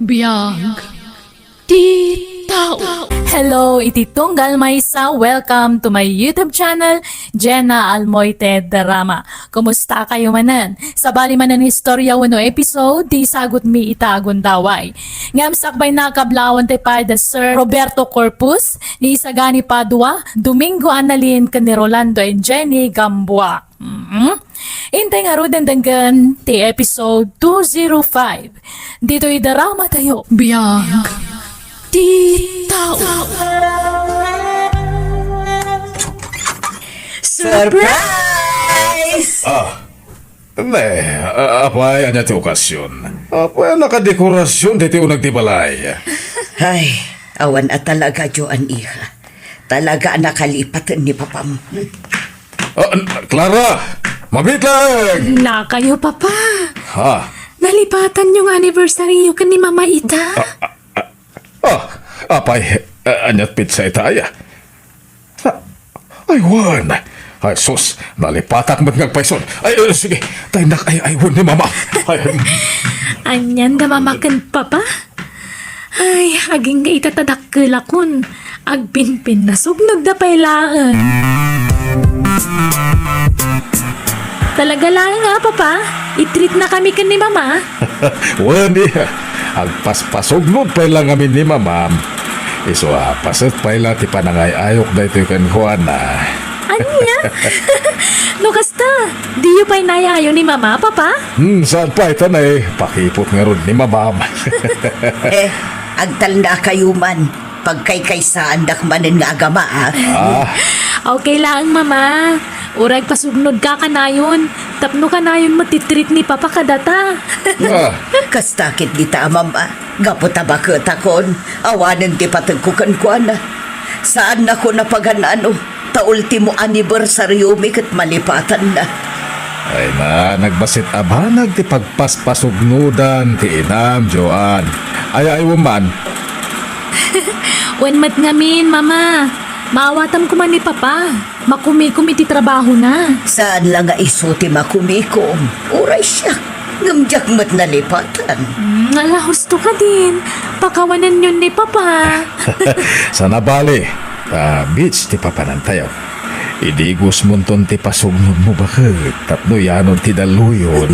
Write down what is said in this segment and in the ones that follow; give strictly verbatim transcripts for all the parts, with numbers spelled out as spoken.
Biag ti tao. Hello, iti tunggal maysa. Welcome to my YouTube channel, Jenna Almoite Drama. Kumusta kayo manen? Sabali manen istorya wenno episode, ti isagutmi ita a gundaway. Ngem sakbay na, kablawan ti pay da Sir Roberto Corpus, ni Isagani Padua, Domingo Annalyn, ken ni Rolando and Jenny Gamboa. Mm. Intay ngaruden denggen ti episode two zero five. Ditoy drama tayo. Biag ti tao. Surprise! Ah, ne, a-, apay, ania ti okasyon? Apay, nakadekorasyon ditoy uneg ti balay. Ay, awan a talaga, Joan, iha. Talaga a nakalipaten ni papam. Ah, Clara! Mabitleng! Nakayo, Papa. Ha? Nalipatan yung anniversary yo ken ni Mama ita. Ah, ah, ah, ah, apay, ah, aniat petsa ita aya? Ah, ay, wen. Ay, sus, nalipatak met nga agpayson. Ay, ay, sige, taynak ay, ay, wen ni Mama. Ay, ay. Anian da Mama ken Papa? Ay, agingga ita ta dakkelakon. Agpinpinnasugnoda pay laeng. Talaga laeng a, Papa? I-treat na kami ken ni Mama? Wen, iya. Agpaspasugnod pay la ngamin ni Mamam. Isu a, paset pay la ti panangay-ayok daytoy kenkuana. Ania? No kasta, diyo pay nayayo ni Mama, Papa? Hmm, saan pay ta ne, pakipot ngarud ni Mamam. Eh, agtalna kayo man. Pagkaykaysaandak manen nga agama, ah. Ah. Okay laeng, Mama. Uray agpasugnodka kanayon. Tapno kanayon met ti treat ni Papa kadata. Ah. Kasta ket dita, Mama. Gapu ta baketakon, awanen ti pategko kenkuana. Saannakon a pagan-ano, ta ultimo anibersariomi ket malipatanna. Ay na, nagbassit a banag ti pagpaspasugnodan ti inam, Joan. Ay, ay, man. Wen met ngamin, Mama. Maawatam koma ni Papa. Makumikom iti trabahona. Saan la nga isu ti makumikom. Uray siak. Ngem diak met nalipatan. Hmm, ala, husto kadin. Pakawanenyon ni Papa. Sana bali. Ah, beach ti papanantayo. Idigosmonton ti pasugnodmo baket tapno yanon ti dalluyon.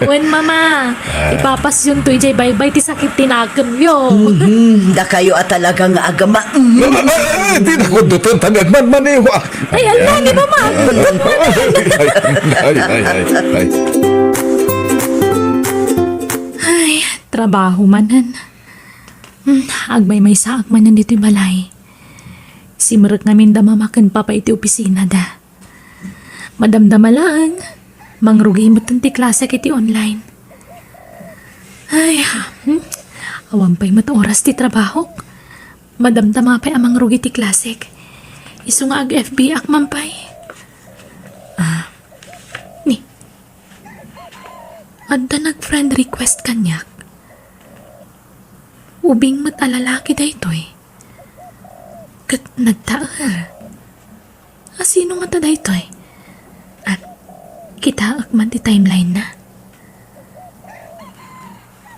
Wen, Mama, ah, ipapasyonto idiay baybay ti sakit ti nakemyo. Mhm, dakayo a talaga nga agama. Mhm. Ah, ah, ah, di na ko duton, tanyag man maniwa. Ay, ala ni Mama. Ay, ay, ay, ay, ay. Ay, trabaho manen. Hmm, agmaymaysaak manen ditoy balay. Simrek ngamin da Mama ken Papa iti opisinada. Madamdama laeng, mangrugi metten ti klasek iti online. Ay, hmm, awan pay met oras ti trabahok. Madamdama pay a mangrugi ti klasek. Isu nga ag-F B ak man pay. Ah, ni, adda nag-friend request kaniak. Ubing met a lalaki daytoy. Ket nagtaer. A, sino ngata daytoy? Ah, kitaek man ti timeline na.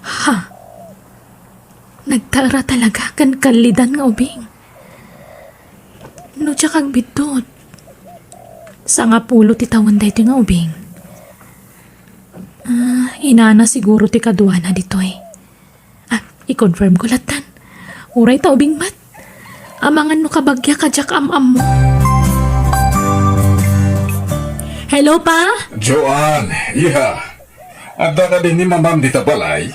Ha? Nagtaer a talaga ken kallidan nga ubing. No diak agbiddut, sangapulo ti tawen daytoy nga ubing. Ah, inana siguro ti kaduana ditoy. Ah, i-confirm ko lattan. Uray ta ubing met. Amangan no kabagyak a diak am-ammo. Hello, Pa? Joan, iha. Adda kadi ni Mamam dita balay?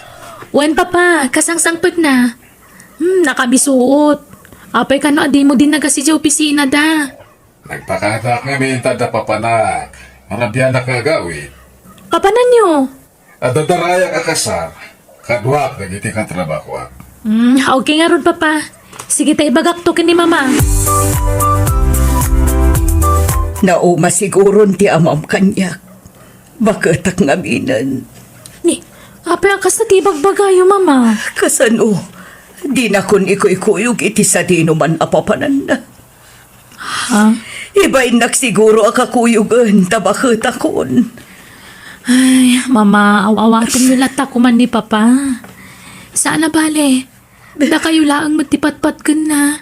Wen, Papa, kasangsangpetna. Hmm, nakabisuot. Apay kano a dimo dinnagas idiay opisinada? Nagpakadaak ngamin ta adda papanak. Marabianak nga agawid. Papananyo? Adda darayak a kasar. Kaduak dagiti katrabahoak. Hmm, okay ngarud, Papa. Sige ta ibagakto ken ni Mama. Nauma siguron ti amam kaniak. Baketak ngaminen. Ni, apay a kasta ti ibagbagayo, Mama? Kasano? Dinakon ikuykuyog iti sadinoman a papananna. Ha? Ibainnak siguro a kakuyogen ta baketakon. Ay, Mama, aw-awatenyo latta koma ni Papa. Saan a bale. Dakayo laeng met ti patpatgenna.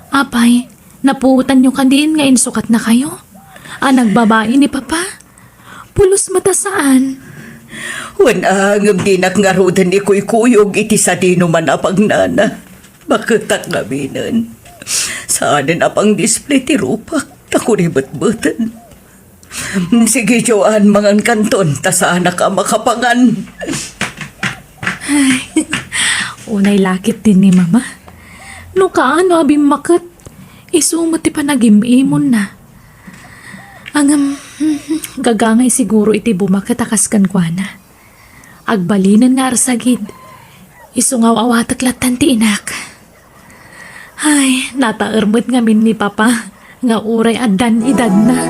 Apay, napuotanyo kadin nga insukatnakayo? A nagbabai ni Papa? Pulos met a saan. Wen a, ngem dinak ngaruden ikuykuyog iti sadinoman a pagnana. Baketak ngaminen. Saanen a pangdisplay ti rupak, ta kuribetbeten. Sige, Joan, mangankanton, ta saanak a makapangan. Ay, unay lakit din ni Mama. No kaano a bimmaket, isu met ti panagim-imonna. Ngem, gagangay siguro iti bumaket a kas kenkuana. Agbalinen nga arsagid. Isu nga aw-awatek lattan ti inak. Ay, nataer met ngamin ni Papa nga uray addan edadna.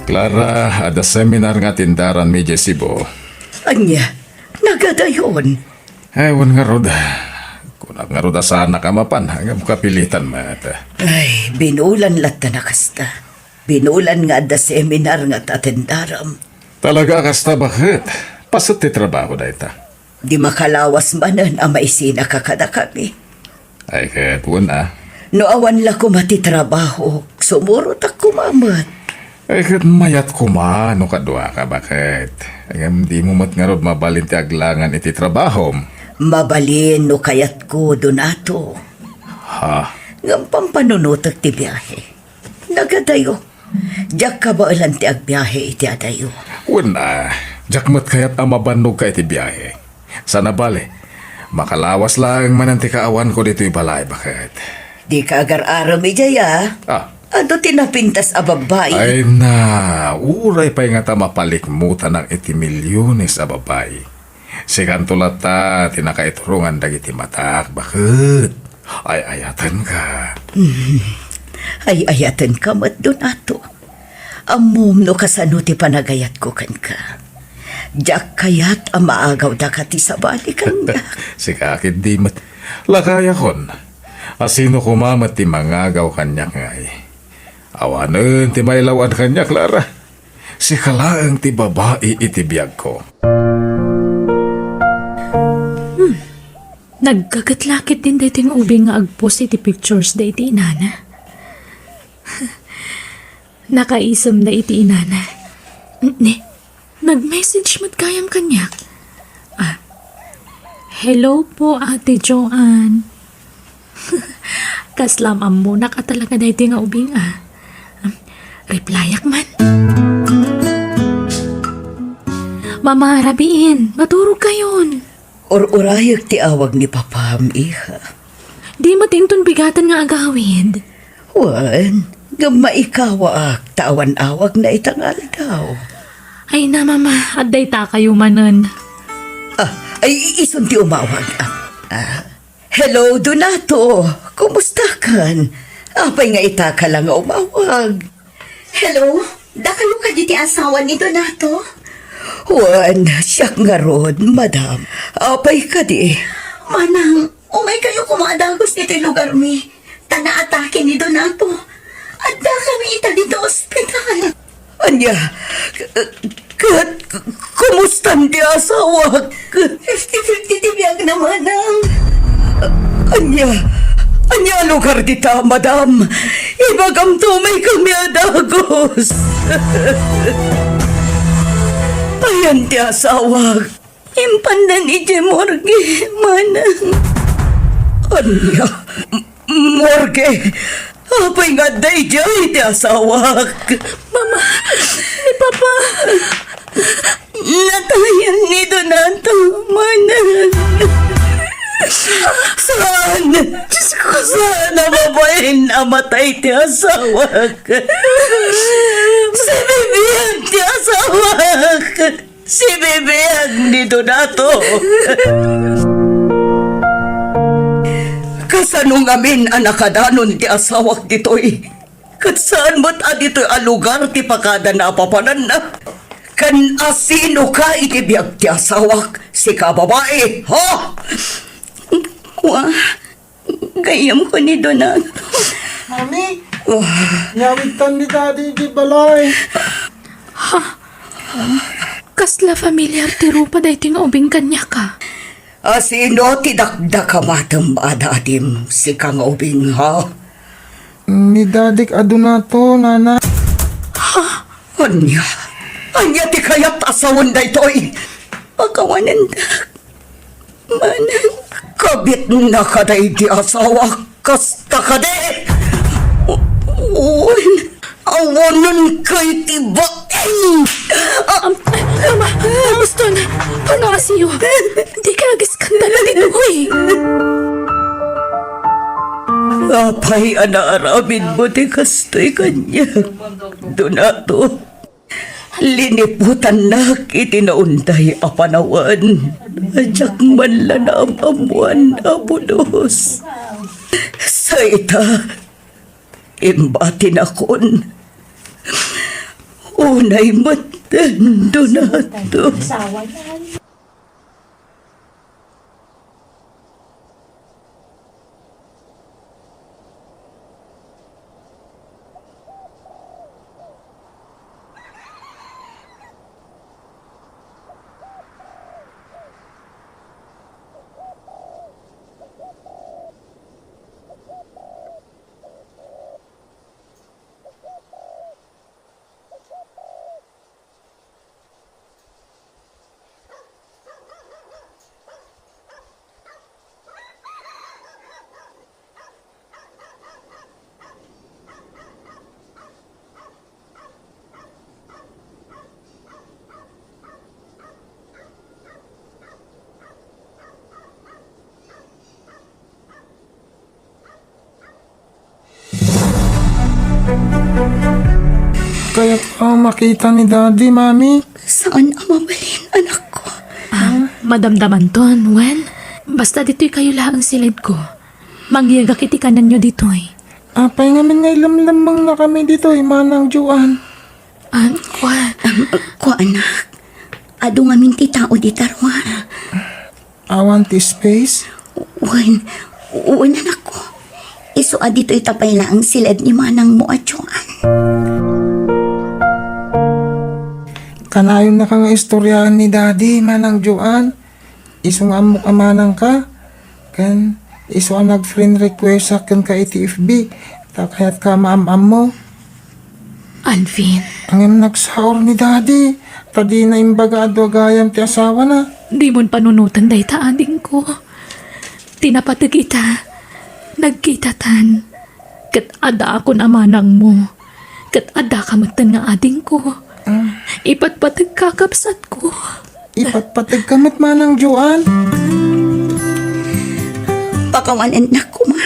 Clara, adda seminar nga atendaranmi idiay Cebu. Ania, nagadayon? Ay, wen ngarud. Kunak ngarud a saanak a mapan, ngem kapilitan met. Ay, binulan latta a kasta. Binulan nga adda seminar nga atendaram. Talaga a kasta, baket? Paset ti trabaho dayta. Di makalawas manen a maisinaka kadakami. Ay, ket wen a. No awan la koma ti trabaho, sumurotak koma met. Ay, ket mayat koma no kaduaka, baket? Ngem dimo met ngarud mabalin ti aglangan iti trabahom. Mabalin no kayatko, Donato. Ha? Ngem pampanunotek ti biahe. Nagadayo. Diak kabaelan ti agbiahe iti adayo. Wen a, diak met kayat a mabannogka iti biahe. Saan a bale, makalawas laeng manen ti kaawanko ditoy balay, baket. Dika agar-arem idiay a? Ah. Adu ti napintas a babbai? Ay na, uray pay ngata mapalikmutanak iti milyones a babbai. Sikanto latta ti nakaiturongan dagiti matak, baket. Ay-ayatenka. Hmm. Ay-ayatenka met, Donato. Ammom no kasano ti panagayatko kenka. Diak kayat a maagawdaka ti sabali kaniak. Sika ketdi met. Lakayakon. A sino koma met ti mangagaw kaniak ngay? Awanen ti mailaw-an kaniak, Clara. Sika laeng ti babai iti biagko. Hmm. Naggaget la ketdin daytoy nga ubing nga agpost iti pictures da iti inana. Nakaisem da iti inana. Ne, nag-message met gayam kaniak. Ah. "Hello po, Ate Joanne." Kasla am-ammonak a talaga daytoy nga ubing, ah. Replyak man. Mama, rabiin, maturogkayon. Ur-urayek ti awag ni Papam, iha. Di met inton bigaten nga agawid. Wen, ngem maikawaak ta awan awagna ita nga aldaw. Ay na, Mama, adda itakayo manen. Ah, ay, i-, isun ti umawag. Ah, ah. Hello, Donato. Kumustakan? Apay nga itaka la nga umawag? Hello, dakayo kadi ti asawa ni Donato? Wen, siak ngarud, madam. Apay kadi? Manang, umaykayo koma a dagus ditoy lugarmi. Ta naatake ni Donato. Addakami ita ditoy ospital. Ania, k-, ket k-, kumustan ti asawak? Fifty fifty ti biagna, manang. Ania, ania a lugar dita, madam? Ibagamto, umaykami a dagus. Ayan ti asawak. Impandan idiay morgue, manang. Ania? M-, morgue? Apay nga adda idiay ti asawak? Mama, ni Papa, natayan ni Donato, manang. Saan? Diyos ko. Saan a mabain a matay ti asawak? Sibibiag ti asawak. Sibibiag ni Donato. Kasano ngamin a nakadanon ti asawak ditoy? Ket saan met a ditoy a lugar ti pakadana a papananna? Ken asinoka iti biag ti asawak? Sika babai, ha? Kua, gayyemko ni Donato. Mami, ah, inyawidtan ni Daddy iti balay. Ha? Kasla familiar ti rupa daytoy nga ubing kaniak, a? A sino ti dakdakamatem a dadim, sika nga ubing, ha? Ni dadik a Donato, nana. Ha? Ania? Ania ti kayat a sawen daytoy? Pakawanendak. Manang. Kabitna kadi ti asawak? Kasta kadi? U-, wen, awanen kay ti bain. A-, Am, Ama, Ama, Boston, pangaasiyo. Dika agiskandalo ditoy. Apay a naaramidmo ti kastoy kaniak, Donato? Liniputannak iti naunday a panawen. Diak man la naam-ammoan a pulos. Sa ita, imbatinakon. Unay met, Donato. Kayat ko makita ni Daddy, Mami. Saan a mabalin, anak ko. Ah, madamdamanton, wen? Basta ditoy kayo laeng siled ko. Mangyegak iti kanenyo ditoy. Apay ngamin nga ilemlemmengna kami ditoy, Manang Joan? Ah, kua. Am, kua, anak. Adu ngamin ti tao dita rua. Awan ti space? Wen, wen, anak ko. Isu a ditoy ta pay laeng siled ni manangmo a Joan. Kanayonnaka nga istoryaen ni Daddy, Manang Joan. Isu nga ammok a manangka, ken isu a nag-friend request-ak kenka iti F B, ta kayatka a maam-ammo. Alvin. Ngem nagsaor ni Daddy, ta dina imbaga a dua gayam ti asawana. Dimon panunoten dayta, adingko. Ti napateg ita, nagkitatan. Ket addaakon a manangmo. Ket addaka metten nga adingko. Ah. Ipatpategka, kabsatko. Ipatpategka met, Manang Joan. Pakawanennak koma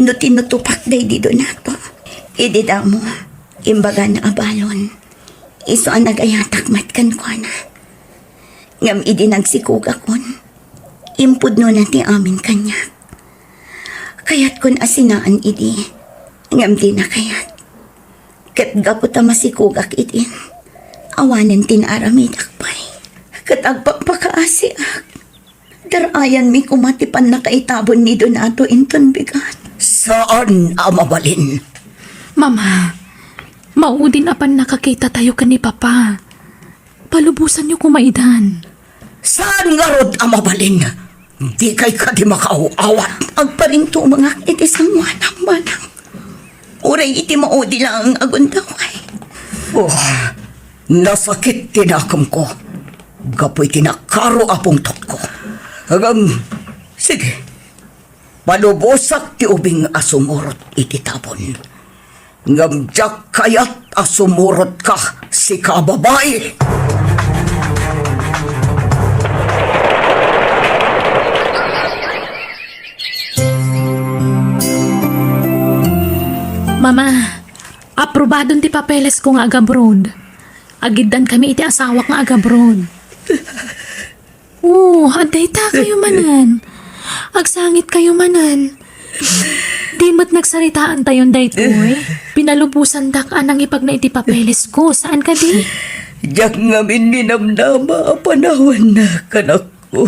no tinutupak daydi Donato. Idi damo, imbagana a balon. Isu a nagayatak met kenkuana. Ngem idi nagsikogakon, impudnona ti amin kaniak. Kayatkon a sinaan idi, ngem dina kayat. Ket gapu ta masikogak idin, awanen ti naaramidak pay. Ket agpakpakaasiak. Dar-ayanmi koma ti pannakaitabon ni Donato inton bigat. Saan a mabalin. Mama, maudin a pannakakitatayo ken ni Papa. Palubosanyo koma idan. Saan ngarud a mabalin? Dikay kadi makaaw-awat? Agparintumengak iti sangoanak, manang. Uray iti maudi laeng a gundaway. Oh, nasakit ti nakemko gapu iti nakaro a pungtotko. Ngem, sige, palubosak ti ubing a sumurot iti tabon. Ngem diak kayat a sumurotka, sika a babai! Mama, aprobadon ti papelesko nga agabroad. Agiddan kami iti asawak nga agabroad. Oo, adda ita kayo manen. Agsangit kayo manen. Di met nagsaritaantayon daytoy. Pinalubosandak a nangipagna iti papelesko. Saan kadi? Diak ngamin ninamnama a panawanna, kanakko.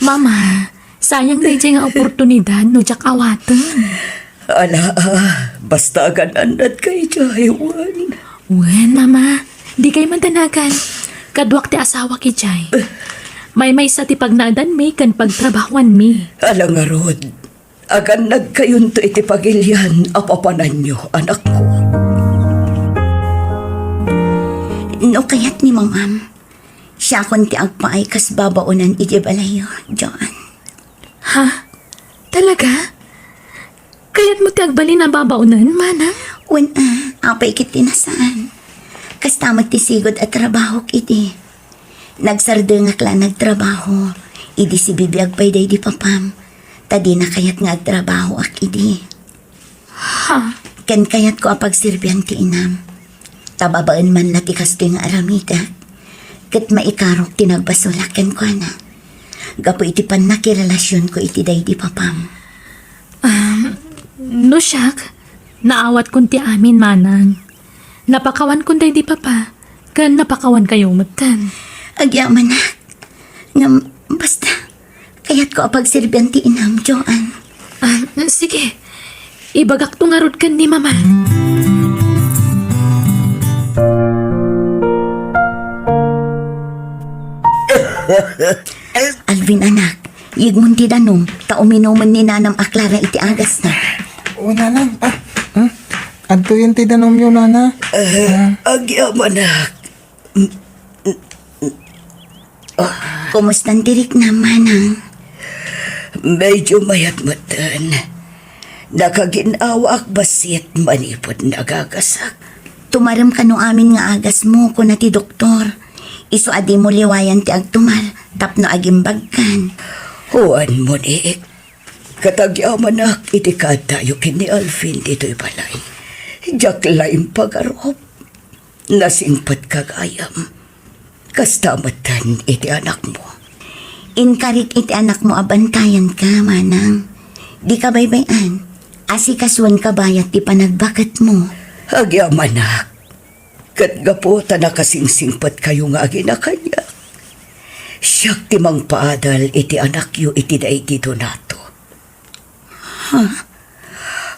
Mama, sayang daydiay nga oportunidad no diak awaten. Ala, ah, basta agan-annadka idiay, wen. Wen, Mama. Dikay madanagan. Kaduak ti asawak idiay. Maymaysa ti pagnaedanmi ken pagtrabahuanmi. Ala ngarud, agannadkayonto iti pagilian a papananyo, anakko. No kayat ni Mamam, siakon ti agpaay kas babaonan iti balayyo, Joan. Ha? Talaga? Kayatmo ti agbalin a babaonan, manang? Wen a, apay ket ti nasaan. Kasta met ti sigud a trabahok idi. Nagsardengak la nagtrabaho, idi sibibiag pay daydi papam, ta dina kayat nga agtrabahoak idi. Ha? Ken kayatko a pagserbian ti inam. Ta babaen man la ti kastoy nga aramidek, ket maikarok ti nagbasolak kenkuana. Gapu iti pannakirelasionko iti daydi papam. Um, no siak, naawatkon ti amin, manang. Napakawankon daydi papa, ken napakawankayo metten. Agyamanak. Ngem, basta, kayatko a pagserbian ti inam, Joan. Ah, sige. Ibagakto ngarud ken ni Mama. Alvin, anak, yegmon ti danum, ta uminomen ni nanam a Clara iti agasna. O, nanang, ah, hmm? Adtoyen ti danumyo, nana. Ah, agyamanak. Kumustan ti riknam, manang? Medyo mayat metten. Nakagin-awaak bassit manipud nagagasak. Tumarem kano amin nga agasmo, kuna ti doktor. Isu a dimo liwayan ti agtumar tapno agimbagkan. Wen, Monique, ket agyamanak iti kaadtayo ken ni Alvin ditoy balay. Diak la impagarup. Nasingpetka gayam. Kasta metten iti anakmo. Inkarik iti anakmo a bantayanka, manang. Dika baybay-an. Asikasuenka bayat ti panagbaketmo. Agyamanak. Ket gapu ta nakasingsingpetkayo nga agina kaniak, siak ti mangpaadal iti anakyo iti daydi Donato. Ha?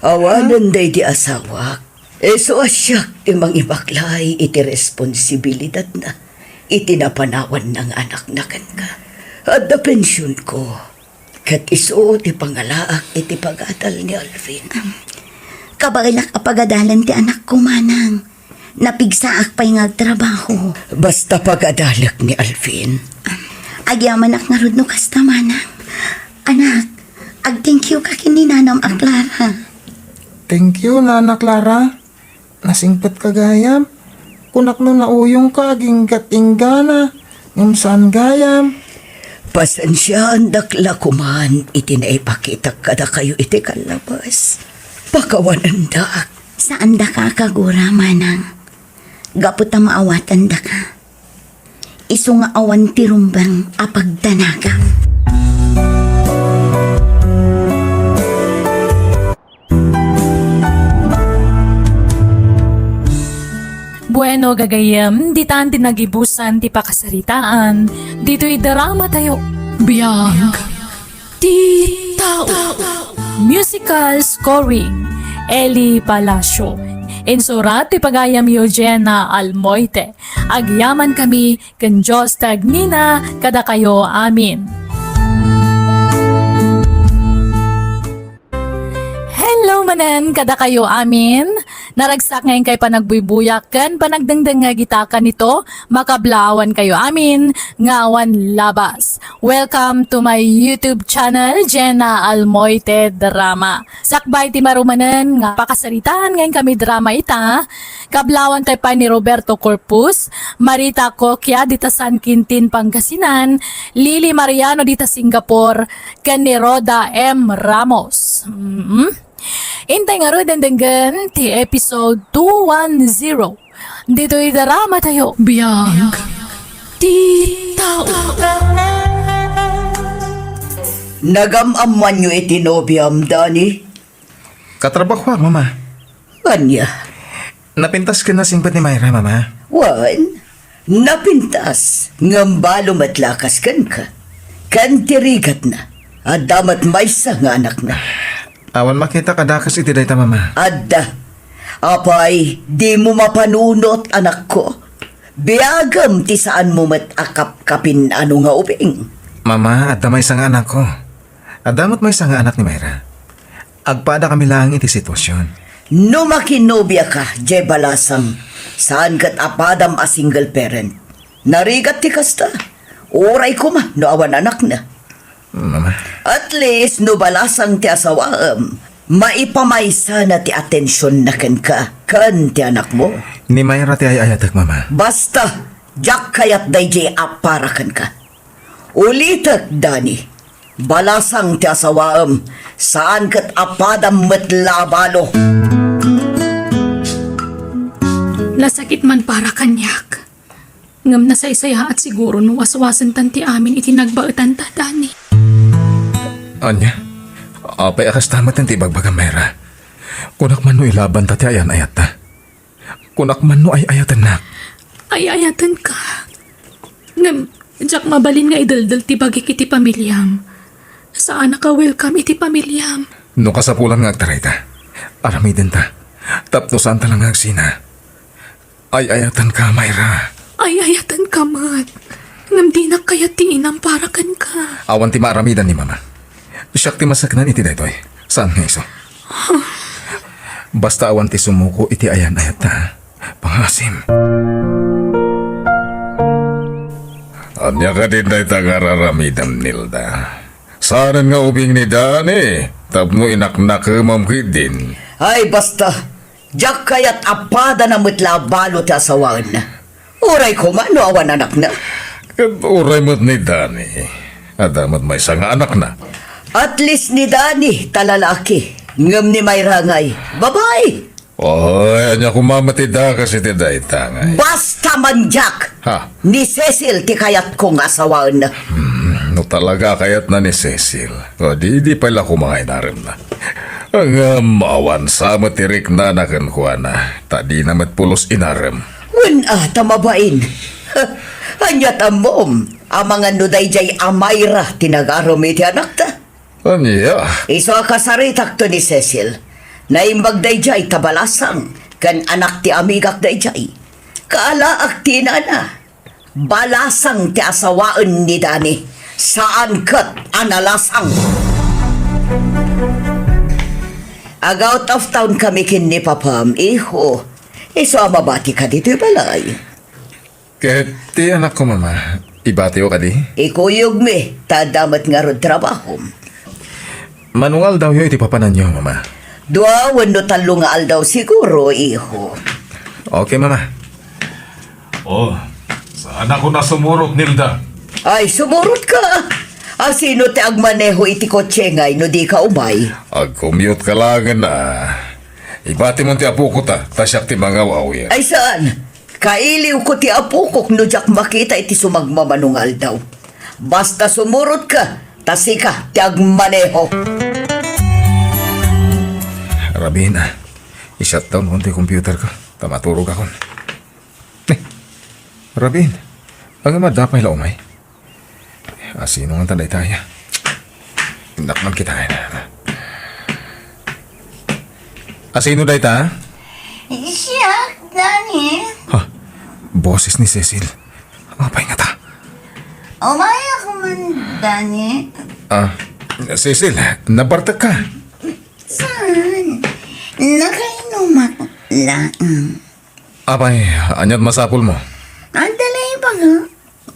Awanen daydi asawak, isu a siak ti mangibaklay iti responsibilidatna iti napanawanna nga anakna kenka. Adda pensionko, ket isu ti pangalaak iti pagadal ni Alvin. Kabaelak a pagadalen ti anakko, manang. Napigsaak pay nga agtrabaho. Basta pagadalek ni Alvin. Agyamanak ngarud no kasta, manang. Anak, ag-thank you ka ken ni nanam a Clara. Thank you, Nana Clara. Nasingpetka gayam. Kunak no nauyongka aginggat inggana, ngem saan gayam. Pasensiaandak la koman iti naipakitak kadakayo iti kallabes. Pakawanendak. Saandaka a kagura, manang. Gapu ta maawatandaka. Isu nga awan ti rumbeng a pagdanagam. Bueno, gagayyem, ditan ti nagibusan ti pakasaritaan ditoy drama tayo. Biag ti tao. Musical scoring, Eli Palacio. Insurat ti pagayam Eugenia Almoite. Agyaman kami ken Dios ti agnina kadakayo amin. Hello manen kadakayo amin. Naragsak nga inkay panagbuybuyak ken panagdengdengngeg ita kanito, makablaawankayo amin nga awan labas. Welcome to my YouTube channel, Jenna Almoite Drama. Sakbay ti marumanen nga pakasaritaan nga inkami drama ita, kablaawantayo pay ni Roberto Corpus, Marita Coquia dita San Quintin, Pangasinan, Lily Mariano dita Singapore, ken ni Rhoda M Ramos. Mm. Intay ngaruden denggen ti episode two one zero. Ditoy drama tayo. Biag ti tao. Nagam-ammoanyo iti nobiam, Dani? Katrabahoak, Mama. Ania? Napintas ken nasingpet ni Myra, Mama. Wen, napintas, ngem balo met la a kas kenka. Ken ti rigatna, adda met maysa nga anakna. Awan makitak a dakes iti dayta, Mama. Adda. Apay, dimo mapanunot, anakko? Biagem ti saanmo met a kapkapin-ano nga ubing. Mama, adda maysa nga anakko. Adda met maysa nga anak ni Myra. Agpadakami laeng iti sitwasion. No makinobia ka, Jay Balasang, saan ket a padam a single parent. Narigat ti kasta. Uray koma no awan anakna. Mama. At least, no Balasang ti asawaem, maipamaysana ti atensionna kenka, ken ti anakmo. Ni Myra ti ay-ayatek, Mama. Basta, diak kayat daydiay a para kenka. Ulitek, Dani. Balasang ti asawaem, saan ket a padam met la a balo. Nasakit man para kaniak. Ngem nasaysayaat siguro no waswasentan ti amin iti nagbaetanta, Dani. Ania? Apay a kasta met ti ibagbagam, Myra? Kunak man no ilabanta ti ayan-ayatta. Kunak man no ay-ayatennak. Ay-ayatenka. Ngem, diak mabalin nga ideldel ti bagik iti pamiliam. Saanak a welcome iti pamiliam. No kasapulan nga agtarayta, aramidenta. Tapno saanta la nga agsina. Ay-ayatenka, Myra. Ay-ayatenka met. Ngem dinak kayat ti inam para kenka. Awan ti maaramidan ni Mama. Siak ti masaknan iti daytoy. Saan nga isu? Basta awan ti sumuko iti ayan-ayatta. Pangasim. Ania kadi dayta nga ar-aramidem, Nilda? Saanen nga ubing ni Dani tapno inaknakemam ketdin? Ay, basta. Diak kayat a padana met la a balo ti asawaenna. Uray koma no awan anakna. Ket uray met ni Dani, adda met maysa nga anakna. At least ni Dani ta lalaki, ngem ni Myra ngay, babai. Oy, ania koma met ti dakes iti dayta ngay? Basta man diak! Ha? Ni Cecil ti kayatko nga asawaenna. Hmm, no talaga a kayatna ni Cecil, o di, di pay la koma nga inaremna. Ngem awan sa met ti riknana kenkuana, ta dina met pulos inarem. Wen a, ta mabain. Ania ti ammom, amangan no daydiay a Myra ti nagarem iti anakta? Ania? Isu a kasaritakto ni Cecil. Naimbag daydiay ta Balasang, ken anak ti amigak daydiay. Kaalaak ti inana. Balasang ti asawaen ni Dani. Saan ket a nalasang. Ag-out of town kami ken ni Papam, iho. Isu a mabatika ditoy balay. Ket ti anakko, Mama, ibatiyo kadi? Ikuyogmi, ta adda met ngarud trabahom. Mano nga aldawyo iti papananyo, Mama? Dua wenno tallo nga aldaw siguro, iho. Okay, Mama. Oh, saan ako na sumurot, Nilda? Ay, sumurot ka. Asino ti agmaneho iti kotse ngay no di ka umay? Agkumyot ka laengen a. Ibatimon ti apoko ta, ta siak ti mangaw-awir. Ay, saan? Kailiwko ti apokok no diak makita iti sumagmamano nga aldaw. Basta sumurot ka, ta sika ti agmaneho. Rabin, ah. I-shutdown ko ti computer ko, ta maturog akon. Eh, Rabin, agam adda pay la umay? Asino nga ta dayta aya? Innak man kitaen. Asino dayta? Siak, Dani. Ha? Boses ni Cecil. Apay nga ta? Umay ako man, Dani. Ah, Cecil, nabartek ka? Saan? Nakainumak laeng. Apay, ania't masapulmo? Adda la ibaga.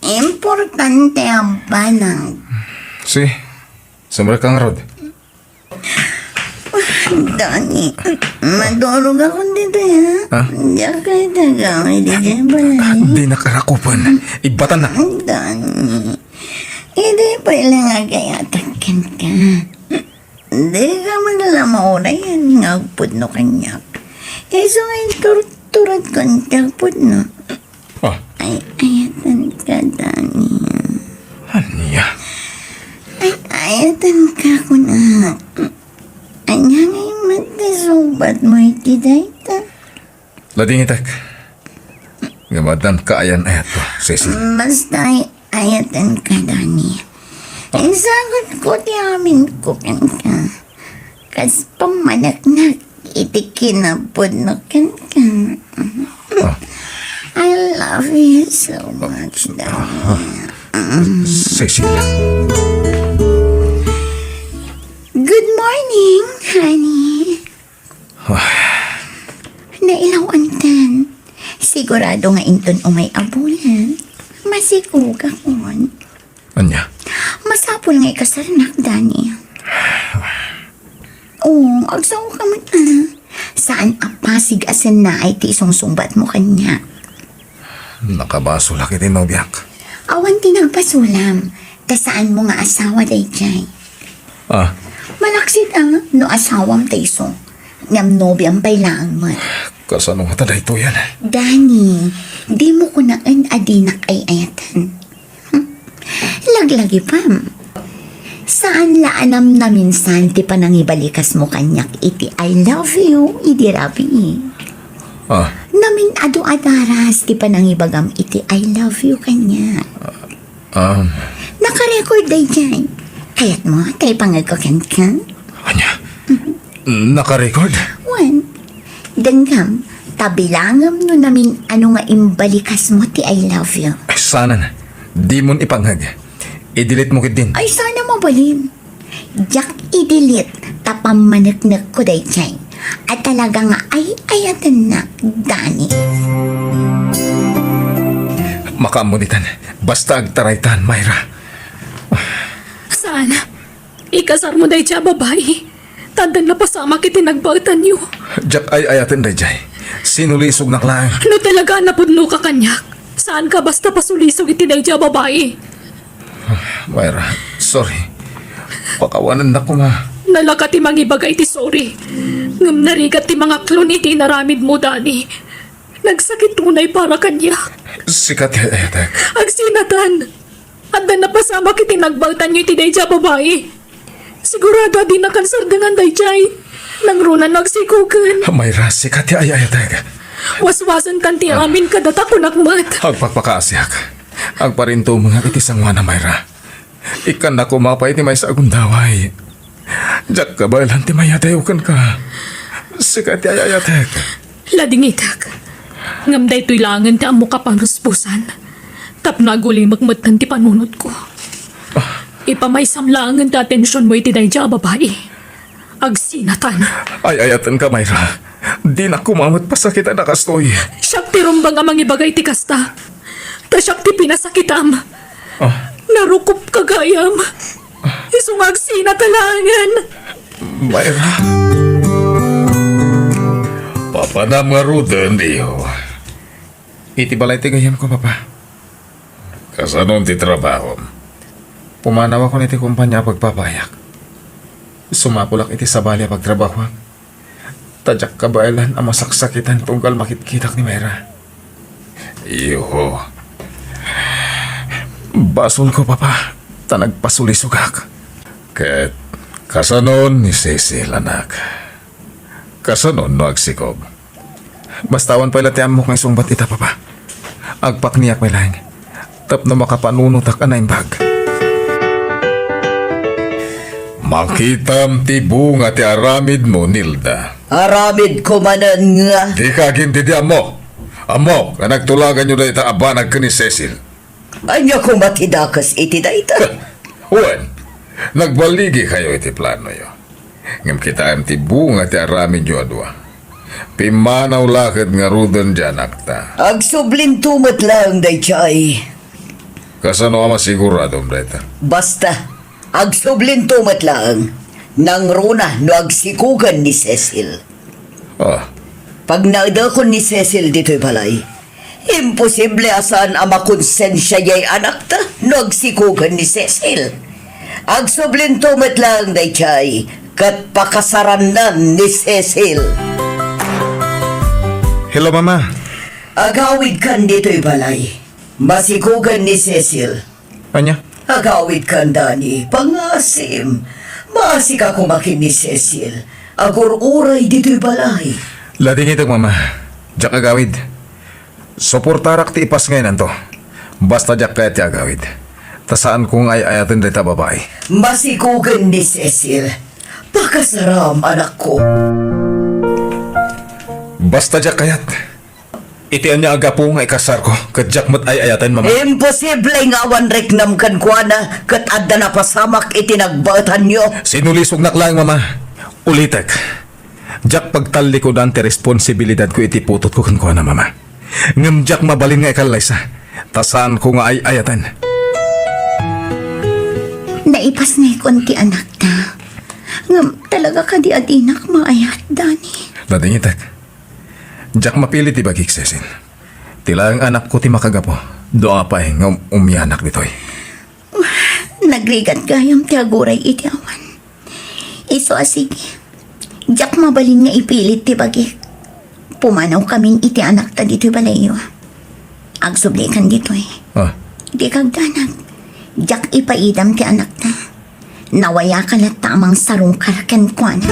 Importante a banag. Si, sumrek ka ngarud. Dani, maturog ako ditoy, ha? Ha? Diak kayat agawid idiay balay. Dinak rakupen. Ibatan na. Dani, idi pay la nga agayatak kenka. Dika man la maurayan nga agpudno kaniak. Isu nga inturturadkon ti agpudno. Ah. Ay, ayatenka, Dani. Ania? Ay, ayatenka, kuna. Ania ngay met ti sungbatmo iti dayta? Ladingitek. Ngem addan kaayan-ayatko, Cecil. Basta ay-, ayatenka, Dani. Ah. Isagutko ti aminko kenka. Kas pammaneknek iti kinapudno kenka. Ah. I love you so much, Daddy. Cecil. Good morning, honey. Nailaw-anten. Sigurado nga inton umay a bulan, masikogakon. Ania? Masapul nga ikasarnak, Danny. Oh, agsao ka man, ah. Saan a pasig a sennaay ti isungsungbat mo kaniak? Nakabasolak iti nobiak. Awan ti nagbasolam, ta saan mo nga asawa daydiay. Ah. Malaksid a, no asawam ta isu, ngem nobiam pay laeng met. Kasano ngata daytoyen? Danny, dimo kunaen a dinak ay-ayatan. Hmm? Laglagipem. Saan la a namnaminsan ti panangibalikas mo kaniak iti "I love you" idi rabii. Ah. Namin-adu a daras ti panangibagam iti "I love you" kaniak. Um. Naka-record daydiay. Kayatmo ta ipangegko kenka? Ania? Naka-record? Wen. Denggam, ta bilangem no namin-adu nga imbalikasmo ti "I love you." Saanen. Dimon ipangeg. I-delete mo ketdin. Ay, saan a mabalin. Diak i-delete ta pammaneknekko daydiay a talaga nga ay-ayatennak, Danny. Makaammo ditan. Basta agtaraytan, Myra. Saan? Ikasarmo daydiay a babai. Ta addan napasamak iti nagbaetanyo. Diak ay-ayaten daydiay. Sinulisognak laeng. No talaga a napudnoka kaniak, saanka basta pasulisog iti daydiay a babai. Myra, sorry. Pakawanennak koma. Nalaka ti mangibaga iti sorry. Ngem narigat ti mangaklon iti inaramidmo, Danny. Nagsakit unay para kaniak. Sika ti ay-ayatek. Agsinatan! Adda napasamak iti nagbaetanyo iti daydiay a babai. Sigurado a dinakan sardengan daydiay. Nangruna no agsikogen. Myra, sika ti ay-ayatek. Waswasentan ti amin kadata, kunak met. Agpakpakaasiak. Agparintumengak iti sangoana, Myra. Ikkannak koma pay ti maysa a gundaway. Diak kabaelan ti mayadayo kenka. Sika ti ay-ayatek. Ladingitek. Ngem daytoy laengen ti ammok a paruspusan. Tapno agulimek metten ti panunotko. Ipamaysam laengen ti atensionmo iti daydiay a babai. Agsinatan. Ay-ayatenka, Myra. Dinak koma met pasakitan a kastoy. Siak ti rumbeng a mangibaga iti kasta. Ta siak ti pinasakitam. Ah. Narukopka gayam. Isu nga agsinata laengen. Myra. Papanam ngaruden, iho. Iti balay ti gayyemko, Papa. Kasanon ti trabahom? Pumanawakon iti kompania a pagpapayak. Sumapulak iti sabali a pagtrabahoak. Ta diak kabaelan a masaksakitan tunggal makitkitak ni Myra. Iho. Basolko, Papa, ta nagpasulisogak. Ket kasanon ni Cecil, anak? Kasanon no agsikog? Basta awan pay la ti ammok nga isungbat ita, Papa. Agpakniak pay laeng tapno makapanunotak a naimbag. Makitam ti bunga ti aramidmo, Nilda. Aramidko manen nga. Dika agintindi, ammo. Ammo nga nagtulaganyo dayta a banag ken ni Cecil. Ania koma ti dakes iti dayta? Wen, nagbaligikayo iti planoyo. Ngem kitaem ti bunga ti aramidyo a dua. Pimmanaw la ket ngaruden diay anakta. Agsublinto met laeng daydiay. Kasano a masiguradom dayta? Basta, agsublinto met laeng. Nangruna no agsikogen ni Cecil. Ah. Pagnaedakon ni Cecil ditoy balay, imposible a saan a makonsensia diay anakta no agsikogen ni Cecil. Agsublinto met laeng daydiay ket pakasarannan ni Cecil. Hello, Mama. Agawidkan ditoy balay. Masikogen ni Cecil. Ania? Agawidkan, Danny. Pangasim. Maasika koma ken ni Cecil. Agur-uray ditoy balay. Ladingitek, Mama. Diak agawid. Suportarak ti ipasngaynanto. Basta diak kayat ti agawid. Ta saanko nga ay-ayaten dayta a babai. Masikogen ni Cecil. Pakasaram, anakko. Basta diak kayat. Iti ania a gapu nga ikasarko, ket diak met ay-ayaten, Mama? Imposible nga awan riknam kenkuana ket adda napasamak iti nagbaetanyo. Sinulisognak laeng, Mama. Ulitek, diak pagtallikudan ti responsibilidadko iti putotko kenkuana, Mama. Ngem diak mabalin nga ikallaysa, ta saanko nga ay-ayaten. Naipasnekon ti anakta. Ngem talaga kadi a dinak maayat, Dani? Nadingitek. Diak mapili ti bagik, Cecil. Ti laeng anakko ti makagapu. Dua pay nga um-, umianak ditoy. Nagrigat gayam ti aguray iti awan. Isu a sige. Diak mabalin nga ipilit ti bagik. Pumanawkamin iti anakta ditoy balayyo. Agsublikan ditoy. Ah. Di kagdanag. Diak ipaidam ti anakta. Nawayaka latta a mangsarungkar kenkuana.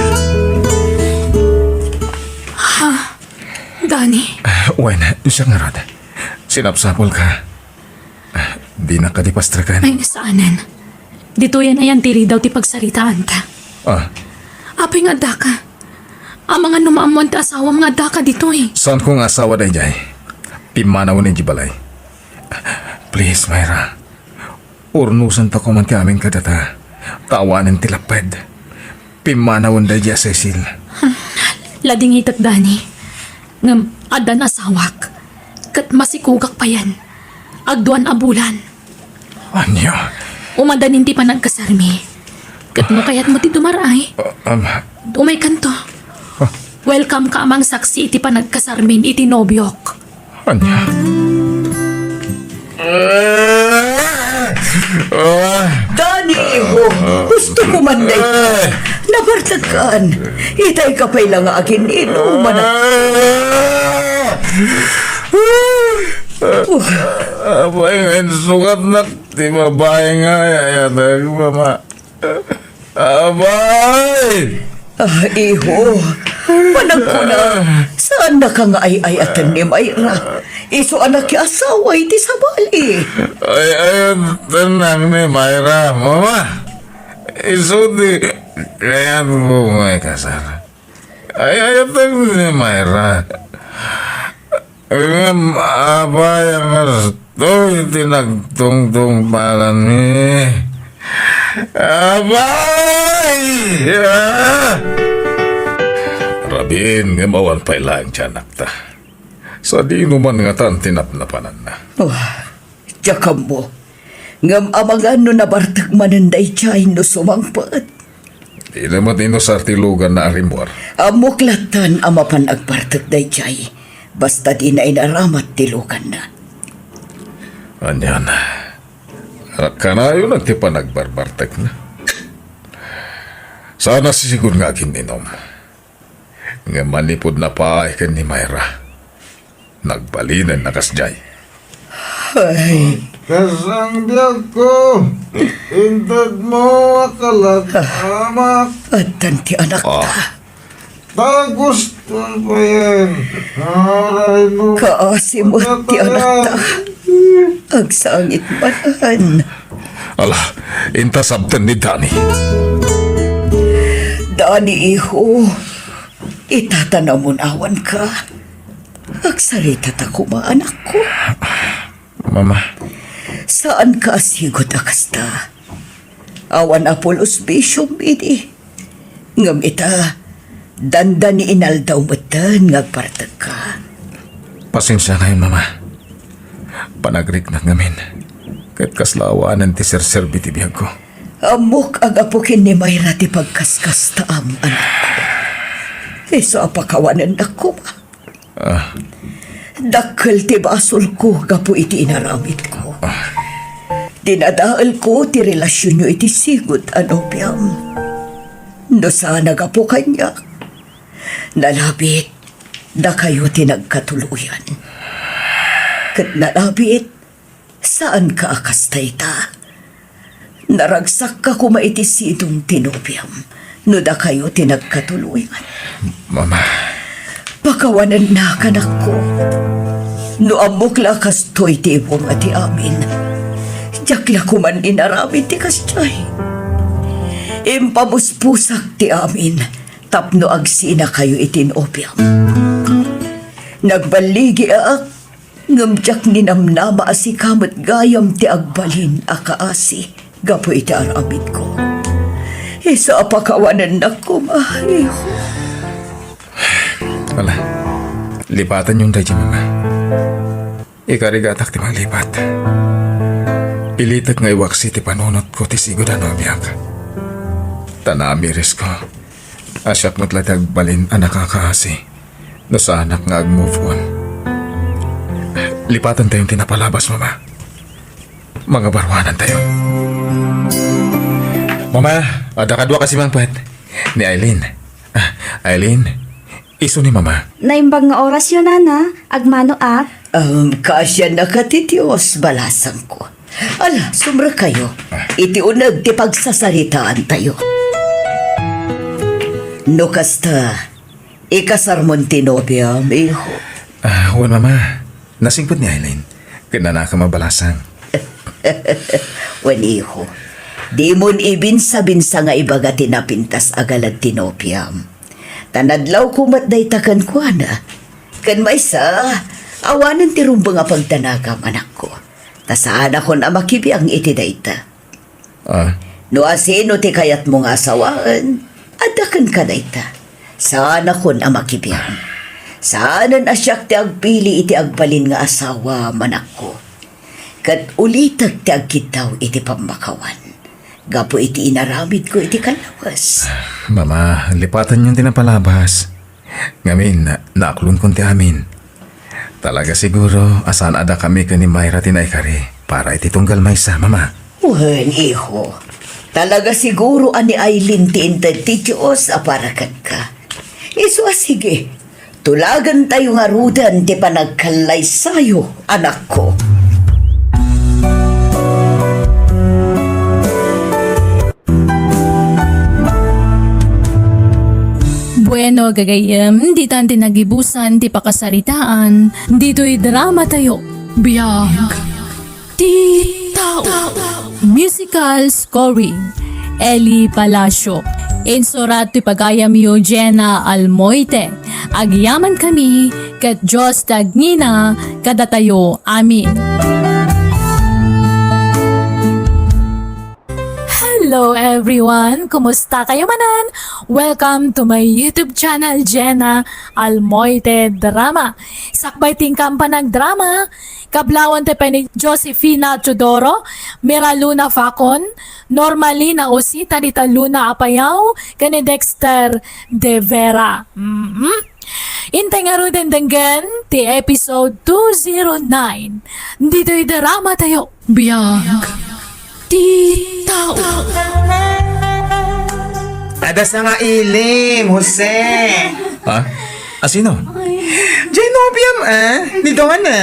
Ha? Dani? Wen, siak ngarud. Sinapsapulka. Dinak kadi pastreken. Ay, saanen. Ditoyen ayan ti ridaw ti pagsaritaanta. Ah. Apay nga addaka? Amangan no maammoan ti asawam nga addaka ditoy. Saanko nga asawa daydiay. Pimmanawen idiay balay. Please, Myra. Urnosentakoman ti amin kadata. Ta awanen ti lapped. Pimmanawen daydiay a Cecil. Ladingitek, Dani. Ngem addan asawak. Ket masikugak payen. Agduan a bulan. Ania? Umadanin ti panagkasarmi. Ket no kayatmo ti dumar-ay, Ah, um, umaykanto. Ah. Welcome ka a mangsaksi iti panagkasarmin iti nobiok. Ania? Ah. Dani, iho, gusto ko man dayta. Ah. Nabartekkan. Itay ka pay la nga agin-inuman. Ah. Apay nga insukatnak ti babai nga ay-ayatek, Mama? Abay! Ah, iho, panagkuna, saannaka nga ay-ayaten ni Myra. Isu a nakiasawa iti sabali. Ay-ayaten ni Myra, Mama. Isu ti kayatko nga ikasar. Ay-ayaten ni Myra. Ngem apay a kastoy ti nagtungtungpalanmi? Apay! Ah! Rabiin, ngem awan pay laeng ti anakta. Sadino man ngatan ti napnapananna? Oh, diak ammo. Ngem amangan no nabartek manen daydiay no sumangpet. Dina met inusar ti luganna a rimmuar. Ammok latten a mapan agbartek daydiay, basta dina inaramat ti luganna. Anian, kanayon ti panagbarbartekna. Saan a sisigon nga agin-inom. Ngem manipud napaay ken ni Myra, nagbalinenna kasdiay. Ay. Kas ang biagko, intedmo a kalakamak. Addan ti anakta. Ah. Ta gusto pa yan. Aray mo. Kaasi met ti anakta. Agsangit manen. Ala, inta sabten ni Dani. Dani, iho. Ita ta namun-awanka. Agsaritata koma, anakko. Mama. Saanka a sigut a kasta. Awan a pulos bisiom idi. Ngem ita, dandani inaldaw metten nga agbartekka. Pasensiakayon, Mama. Panagriknak ngamin. Ket kasla awanen ti serserbi ti biagko. Ammok a gapu ken ni Myra ti pagkaskastaam, anakko. Isu a pakawanennak koma. Ah. Dakkel ti basolko gapu iti inaramidko. Ah. Dinadaelko ti relasionyo iti sigut a nobiam. No saan a gapu kaniak, nalabit, dakayo ti nagkatuloyan. Ket nalabit, saanka a kasta ita. Naragsakka koma iti sidong ti nobiam no dakayo ti nagkatuloyan. Mama. Pakawanennak, anakko. No ammok la a kastoy ti ibunga ti amin, diak la koman inaramid ti kasdiay. Impamuspusak ti amin tapno agsinakayo iti nobiam. Nagballigiak Ngem diak ninamnama a sika met gayam ti agbalin a kaasi gapu iti aramidko. Isu a pakawanennak koma, iho. Ala, lipatanyon daydi, Mama. Ikarigatak ti manglipat. Ilitek nga iwaksi ti panunotko ti sigud a nobiak. Ta namirisko a siak met la ti agbalin a nakakaasi no saanak nga ag-move on. Lipatentayon ti napalabas, Mama. Mangabaruanantayon. Mama, adda kadua kasi mangpet. Ni Aileen. Ah, Aileen, isu ni Mama. Naimbag nga orasyo, Nana. Agmano, a? Um, kaasiannaka ti Dios, balasangko. Ala, sumrekkayo. Ah. Iti uneg ti pagsasaritaantayo. No kasta, ikasarmon ti nobiam, iho? Ah, wen, Mama. Nasingpet ni Aileen. Ket nanakam a balasang. Wen, iho, dimon ibinsa-binsa nga ibaga ti napintas a galad ti nobiam. Ta nadlawko met dayta kenkuana. Ken maysa, awanen ti rumbeng a pagdanagam, anakko. Ta saanakon a makibiang iti dayta. Ah. No asino ti kayatmo nga asawaen, adda kenka dayta. Saanakon a makibiang. Saanen a siak ti agpili iti agbalin nga asawa, manakko. Ket ulitek ti agkiddaw iti pammakawan gapu iti inaramidko iti kallawes. Mama, lipatanyon ti napalabas. Ngamin, naaklonkon ti amin. Talaga siguro a saan a dakami ken ni Myra ti naikari para iti tunggal maysa, Mama. Wen, iho. Talaga siguro a ni Aileen ti inted ti Dios a para kenka. Isu a sige, tulagentayo ngaruden ti panagkallaysayo, anakko. Bueno, gagayyem, ditan ti nagibusan ti pakasaritaan ditoy dramatayo. Biag ti tao. Musical scoring, Eli Palacio. Insurat ti pagayamyo, Jenna Almoite. Agyamankami ket Dios ti agngina kadatayo amin. Hello everyone! Kumusta kayo manen? Welcome to my YouTube channel, Jenna Almoite Drama. Sakbay ti inka a panagdrama, kablawan ti pay ni Josefina Teodoro, Mira Luna Facon, Normalina Osita, Rita Luna Apayaw, ken ni Dexter De Vera. Mhm. Intay ngaruden denggen ti episode two zero nine. Ditoy dramatayo. Biag ti tao. Adda sangailim, Jose. Ha? Asino? Jay nobiam, ah? Ni Donna?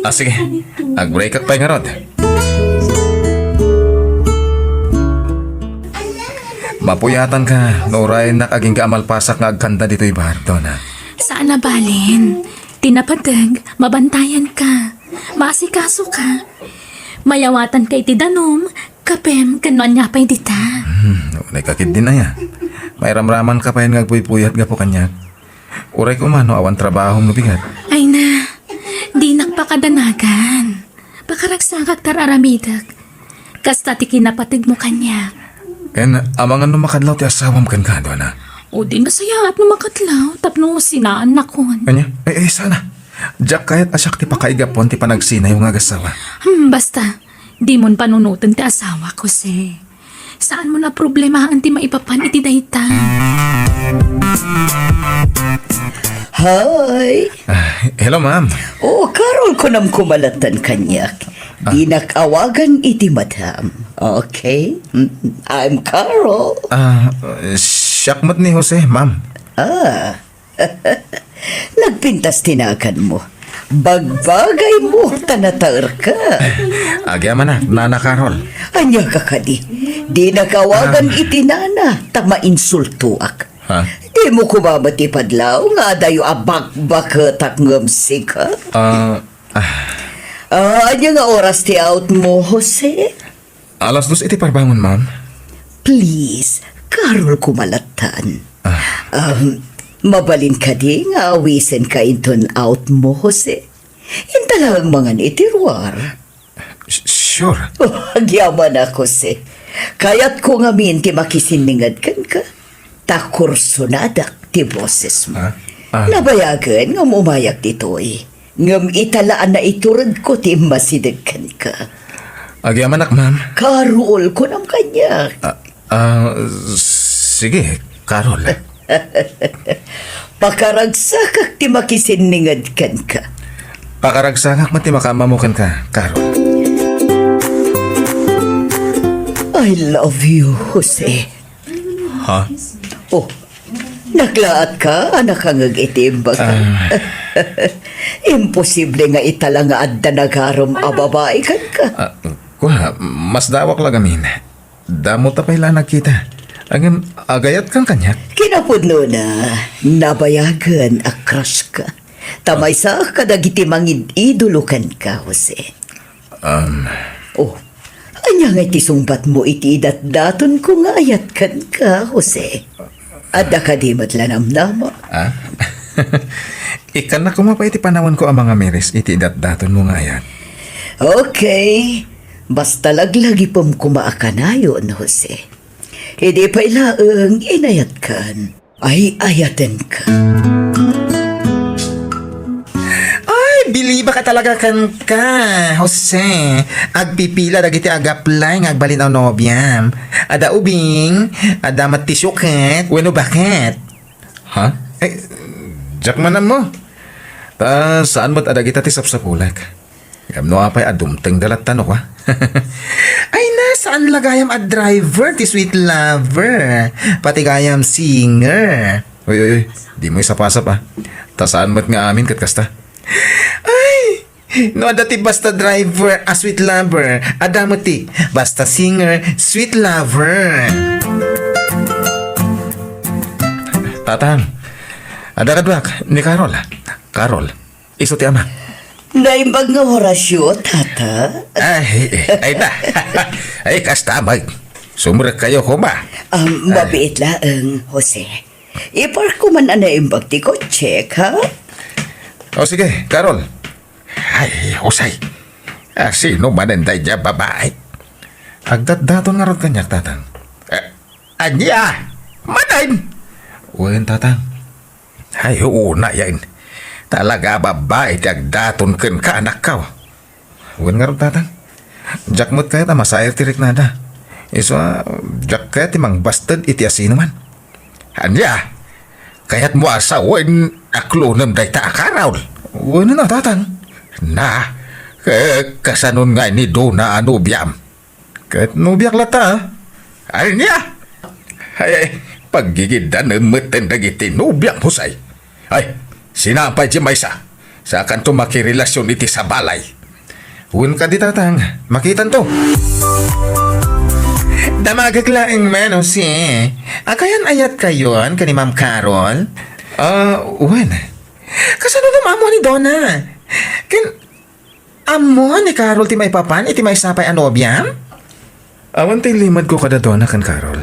Ah, sige. Ag-break-ak pay ngarud. Mapuyatanka no uraynak agingga a malpasak nga agkanda ditoy bar, Donna. Saan a balen. Ti napateg, mabantayanka. Maasikasoka. Mayawatanka iti danum, kapem, ken no ania pay dita. Hmm, unay ka ketdin aya. Mairamramanka pay nga agpuypuyat gapu kaniak. Uray koma no awan trabahom no bigat. Ay na, dinak pakadanagan. Pakaragsakak ti ar-aramidek. Kasta ti kinapategmo kaniak. Ken, amangan no makadlaw ti asawam kenka, Donna? O di nasayaat no makadlaw, tapno sinaannakon. Ania? Ay, ay, sana. Diak kayat a siak ti pakaigapuan ti panagsinayo nga agasawa. Hmm, basta. Dimon panunoten ti asawak, Jose. Saanmon a problemaen ti maipapan iti dayta. Hi! Ah, hello, ma'am. Oh, Carol, kunam kumalatan kaniak. Ah. Dinak awagan iti madam. Okay? Mm, I'm Carol. Ah, siak met ni Jose, ma'am. Ah. Nagpintas ti naganmo. Bagbagaymo ta nataerka. Agyamanak, Nana Carol. Ania ka kadi? Dinak awagan Ah. iti nana, ta mainsultoak. Ha? Dimo koma met ipadlaw nga adayo a bakbaketak ngem sika? Ah, ah. Ah, ania nga oras ti out mo, Jose? Alas dos iti parbangon, ma'am. Please, Carol, kumalatan. Ah. Um, mabalin kadi nga awisenka inton out mo, Jose? Inta Ang mangan iti ruar. S-, sure. Oh, agyamanak, Jose. Kayatko ngamin ti makisinninged kenka. Ta kursonadak ti bosesmo. Ah? Ah. Nabayagen nga umayak ditoy. Ngem ita la a naituredko ti immasideg kenka. Agyamanak, ma'am. Carol, kunam kaniak. Ah, ah, sige, Carol. Pakaragsakak ti makisinninged kenka. Pakaragsakak met ti makaammo kenka, Carol. I love you, Jose. Ha? Oh, naglaatka a nakangeg iti imbag. Ah. Imposible nga ita la nga adda nagarem a babai kenka. Ah, kua, masdawak la gamin. Damo ta pay la nagkita. Ngem, agayatkan kaniak? Kinapudnona, nabayagen a crush ka. Ta maysa kadagiti mangid-idolo kenka, Jose. Um. Oh, ania ngay ti sungbatmo iti idatdatonko nga ayat kenka, Jose? Adda kadi met la namnama? Ah? Ikkannak koma pay iti panawanko a mangamiris iti idatdatonmo nga ayat. Okay. Basta laglagipem koma a kanayon, Jose. Idi pay laeng inayatkan, ay-ayatenka. Ay, bilibak a talaga kenka, Jose. Agpipila dagiti ag-apply nga agbalin a nobiam. Adda ubing, adda met ti suket, wenno baket. Ha? Eh, diak man ammo. Ta saan met a dagita ti sapsapulek. Ngem no apay a dumtengda latta no kua? Ay na, saan la gayam a driver ti sweet lover. Pati gayam singer. Uy, uy, uy, dimo isapasap, ah. Ta saan met nga amin ket kasta. Ay, no adda ti basta driver a sweet lover, adda met ti basta singer, sweet lover. Tatang, adda kaduak ni Carol. Carol, isu ti ama. Naimbag nga Horacio, tata. Ay, ay na. Ay, kasta, mag-, sumrekkayo koma. Um, ay. Mabiit laeng, Jose. Ipark ko man a naimbag ti kotsek, ha? O sige, Carol. Ay, Jose. Ah, sino manen daydiay a babai? Agdatdaton ngarud kaniak, tatang. Eh, ania? Manen? Wen, tatang. Ay, unayen. Talaga a babai ti agdaton kenka, anakko. Wen ngarud, tatang. Diak met kayat a masair ti riknada. Isu a, diak kayat ti mangbasted iti asinoman. Ania? Kayatmo a sawen a klonem dayta a Carol? Wenno, tatang. Na, ka-, kasanon nga ni Dona a nobiam? Ket nobiak latta, a? Ania? Ay, ay, paggigidanem metten dagiti nobiam, Jose. Ay, sinaam pay ti maysa. Saakanto makirelasyon iti sabalay. Wen kadi, tatang, makitanto. Damagek laeng man, Jose. Agayan-ayatkayon ken ni Ma'am Carol? Ah, wen. Kasano no maammo ni Dona? Ken ammo ni Carol ti maipapan iti maysa pay a nobiam? Awan ti limedko kada Dona ken Carol.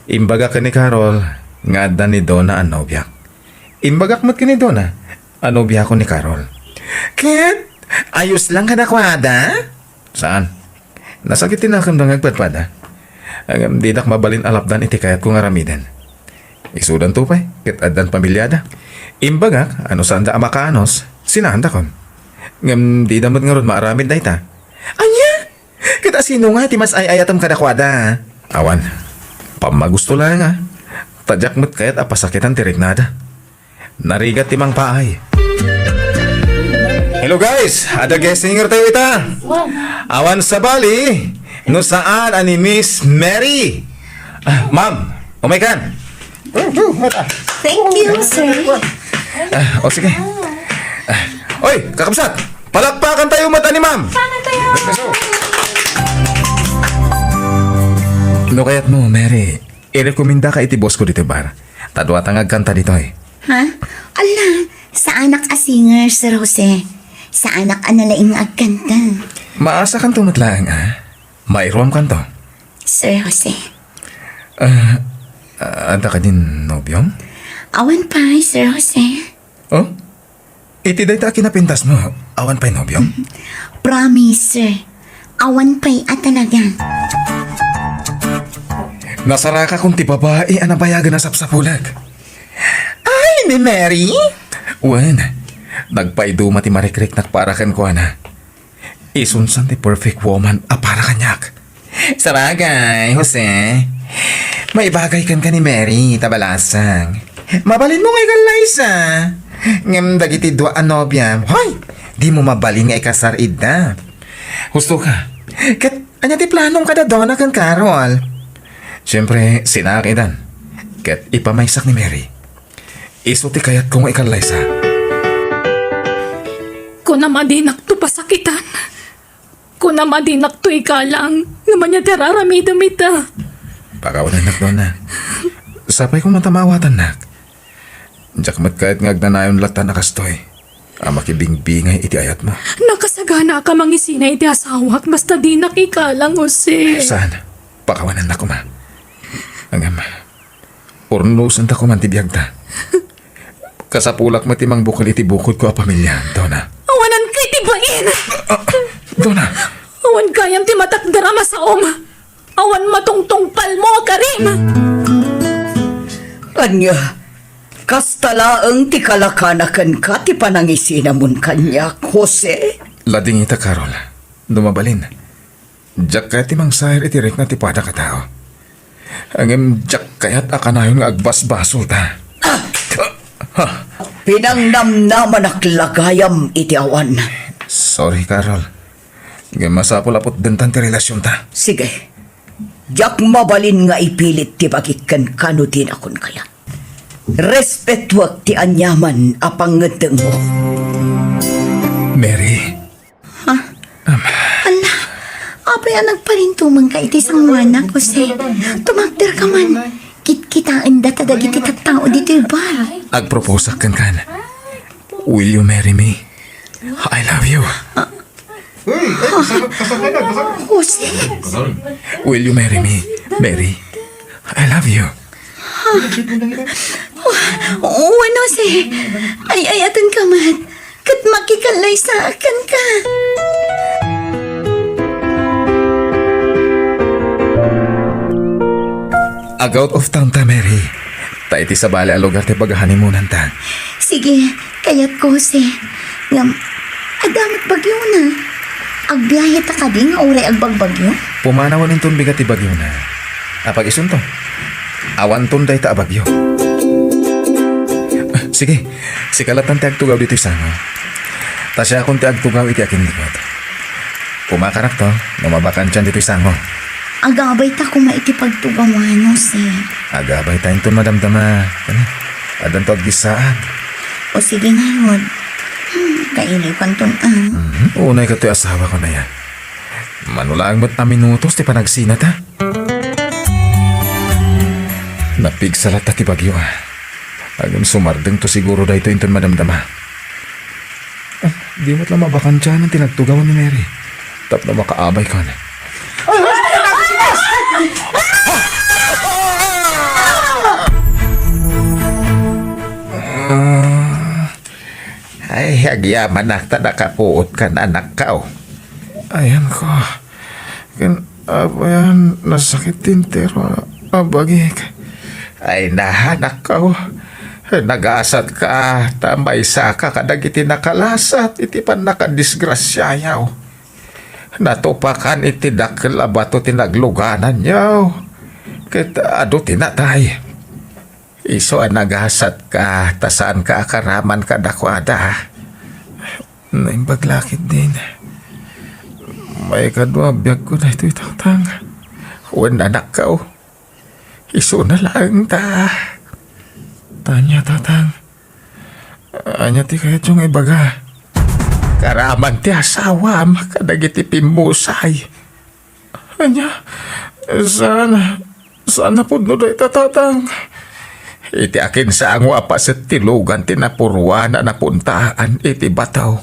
Imbagak ken ni Carol nga adda ni Dona a nobiak. Imbagak met ken ni Dona a nobiakon ni Carol. Ket ayos lang kadakuada? Saan? Nasakit ti nakemda nga agpadpada. Ngem didak mabalin a lapdan iti kayatko nga aramiden. Isudanto pay ket addan pamiliada. Imbagak a no saanda a makaanus, sinaandakon. Ngem dida met ngarud maaramid dayta. Ania? Ket asino nga ti mas ay-ayatem kadakuada? Awan. Pammagusto laeng, a. Ta diak met kayat a pasakitan ti riknada. Narigat ti mangpaay. Hello guys, adda guest singer tayo ita. Awan sabali, no saan a ni Miss Mary. Ah, ma'am, umay kan. Thank you, sir. Ah, o sige. Ah, oy, kakabsat, palakpakan tayo mata ni ma'am. Paano tayo? No kayat mo, Mary, irekomendaka iti boss ko ditoy bar. Ta dua ta nga agkanta ditoy. Ha? Ala, saanak a singer, Sir Jose. Saanak a nalaing nga agkanta. Maasakanto met laeng, a? Mairuamkanto. Sir Jose. Ah, ah, adda kadin nobiom? Awan pay, Sir Jose. Oh? Iti dayta a kinapintasmo, awan pay nobiom? Promise, sir. Awan pay a talaga. Nasarakakon ti babai a nabayagen a sapsapulek. Ay, ni Mary? Wen, nagpaiduma ti marikriknak para kenkuana. Isunsan ti perfect woman a para kaniak. Sabagay, Jose, maibagay kenka ni Mary, ta balasang. Mabalinmo nga ikallaysa. Ngem dagiti dua a nobiam, hoy, dimo mabalin nga ikasar ida. Husto ka. Ket ania ti planong kada Donna ken Carol? Siyempre, sinaak idan. Ket ipamaysak ni Mary. Isu ti kayatko nga ikallaysa. Kunam a dinakto pasakitan. Kunam a dinakto ikalang, ngem ania ti ar-aramidem ita? Pakawanennak, Donna. Sapay koma ta maawatannak. Diak met kayat nga agnanayon latta a kastoy a makibingbingay iti ayatmo. Nakasaganaak a mangisina iti asawak basta dinak ikalang, Jose. Saan? Pakawanennak koma. Ngem, urnosenta koma ti biagta. Kasapulak met ti mangbukel iti bukodko a pamilya, Donna. Awanan kay ti bain! Ah, ah, Donna! Awan gayam ti matakder a masaom. Awan matungtungpalmo a karim. Ania, kasta laeng ti kalakana kenka ti panangisinamon kaniak, Jose? Ladingita, Carol. No mabalin, diak kayat ti mangsair iti rikna ti padak a tao. Ngem diak kayat a kanayon nga agbasbasolta. Ah! Ha? Pinangnamnamanak la gayam iti awan. Sorry, Carol. Ngem masapul a putdentan ti relasionta. Sige. Diak mabalin nga ipilit ti bagik kenka no dinakon kayat. Respetuek ti aniaman a pangngeddengmo. Mary. Ha? Am. Ala, apay a nagparintumengka iti sangoanak, Jose? Tumakderka man. Kitkitaendata dagiti tattao ditoy bar. Agproposak kenkan. Will you marry me? I love you. Jose? Will you marry me, Mary? I love you. Wen, Jose. Ay-ayatenka met. Ket makikallaysaak kenka. Ag-out of town ta, Mary. Ta iti sabali a lugar ti paghanimunanta. Sige, kayatko, Jose. Ngem, adda met bagiona. Agbiaheta kadi nga uray agbagbagio? Pumanawen inton bigat ti bagiona. Apag-isunto. Awanton dayta a bagio. Ah, sige, sika lattan ti agtugaw ditoy sango. Ta siakon ti agtugaw iti akinlikot. Kumakarakto, no mabakantian ditoy sango. Agabayta koma iti pagtugawan, Jose. Agabayta inton madamdama. Ano? Addanto agbissaag. O sige ngarud. Hmm, kailikanton, ah. Mhm. Unay katoy asawakon aya. Mano laeng met a minutos ti panagsinata. Napigsa latta ti bagio, ah. Ngem sumardengto siguro daytoy inton madamdama. Ah, di met la mabakantianan ti nagtugawan ni Mary. Tapno makaabaykan. Ah. Ay, agyamanak ta nakapuotkan, anakko. Ayanko. Ken, apayan, nasakit ti entero a bagik. Ay, na, anakko. Nagasatka, ta maysaka kadagiti nakalasat iti pannakadisgrasiayo. Natupakan iti dakkel a bato ti naglugananyo. Ket adu ti natay. Isu a nagasatka, ta saanka a karaman kadakuada. Naimbag la ketdin. Maikadua a biagko daytoy, Tatang. Wen, anakko. Isuna laeng ta. Ania, Tatang? Ania ti kayatyo nga ibaga? Karaman ti asawam kadagiti pimmusay. Ania? Saan, saan a pudno dayta, Tatang? Iti akinsango a paset ti lugan ti napuruan a napuntaan iti bato.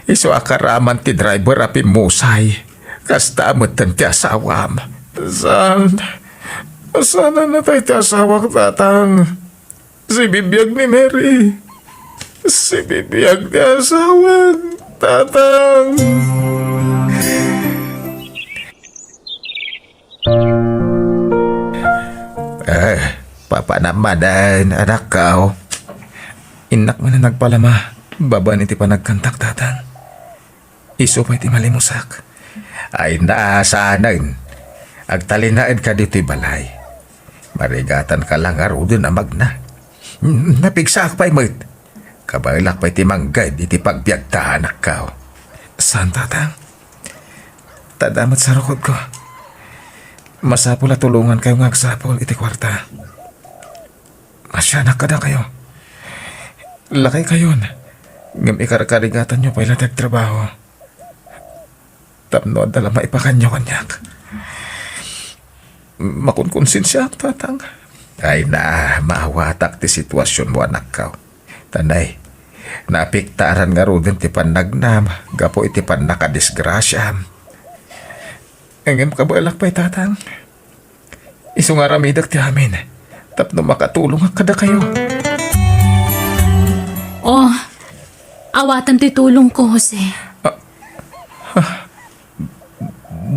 Isu a karaman ti driver a pimmusay. Kasta metten ti asawam. Saan? Saan a natay ti asawak, Tatang? Sibibiag ni Mary. Sibibiag ti asawak, Tatang. Eh, papanam manen, anakko. Innak manen nagpalama, babaen iti panagkantak, Tatang. Isu pay ti malimusak. Ay, naasanen. Agtalinaedka ditoy balay. Marigatanka la ngaruden a magna. Napigsaak pay met. Kabaelak pay ti mangged iti pagbiagta, anakko. Saan, Tatang? Tadda met sarukodko. Masapul a tulongankayo nga agsapul iti kuarta. Masianak kadakayo. Lakaykayon, ngem ikarkarigatanyo pay la ti agtrabaho. Tapno adda la maipakanyo kaniak. Makunkonsensiaak, Tatang. Ay na, maawatak ti situasionmo, anakko. Tanay, naapektaran ngaruden ti pannagnam gapu iti pannakadisgrasiam. Ngem kabaelak pay, Tatang. Isu nga aramidek ti amin tapno makatulongak kadakayo. Oh, awatem ti tulongko, Jose. Ah, ah,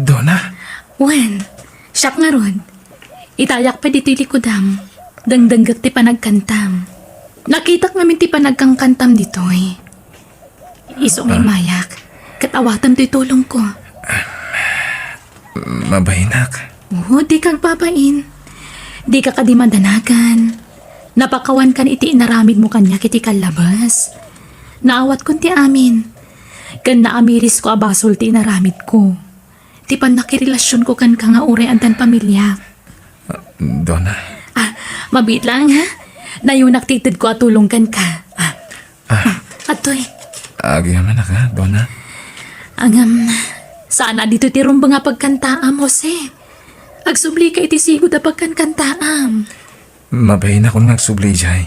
Dona? Wen, siak ngarud. Itayak pay ditoy likudam. Dengdenggek ti panagkantam. Nakitak ngamin ti panagkankantam ditoy. Isu nga Ah? imayak, ket awatem ti tulongko. Mabainak. Oo, dika agbabain. Dika kadi madanagan. Napakawankan iti inaramidmo kaniak iti kallabas. Naawatkon ti amin. Ken naamirisko a basol ti inaramidko. Ti pannakirelasionko kenka nga uray addan pamiliak. Dona. Ah, mabiit lang, ha? Nayunak ti itedko a tulong kenka. Ah, Ah. Ah, adtoy. Agyamanak, ha, Dona? Ngem, saan a ditoy ti rumbeng a pagkantaam, Jose. Agsublika iti sigud a pagkankantaam. Mabainakon nga agsubli idiay.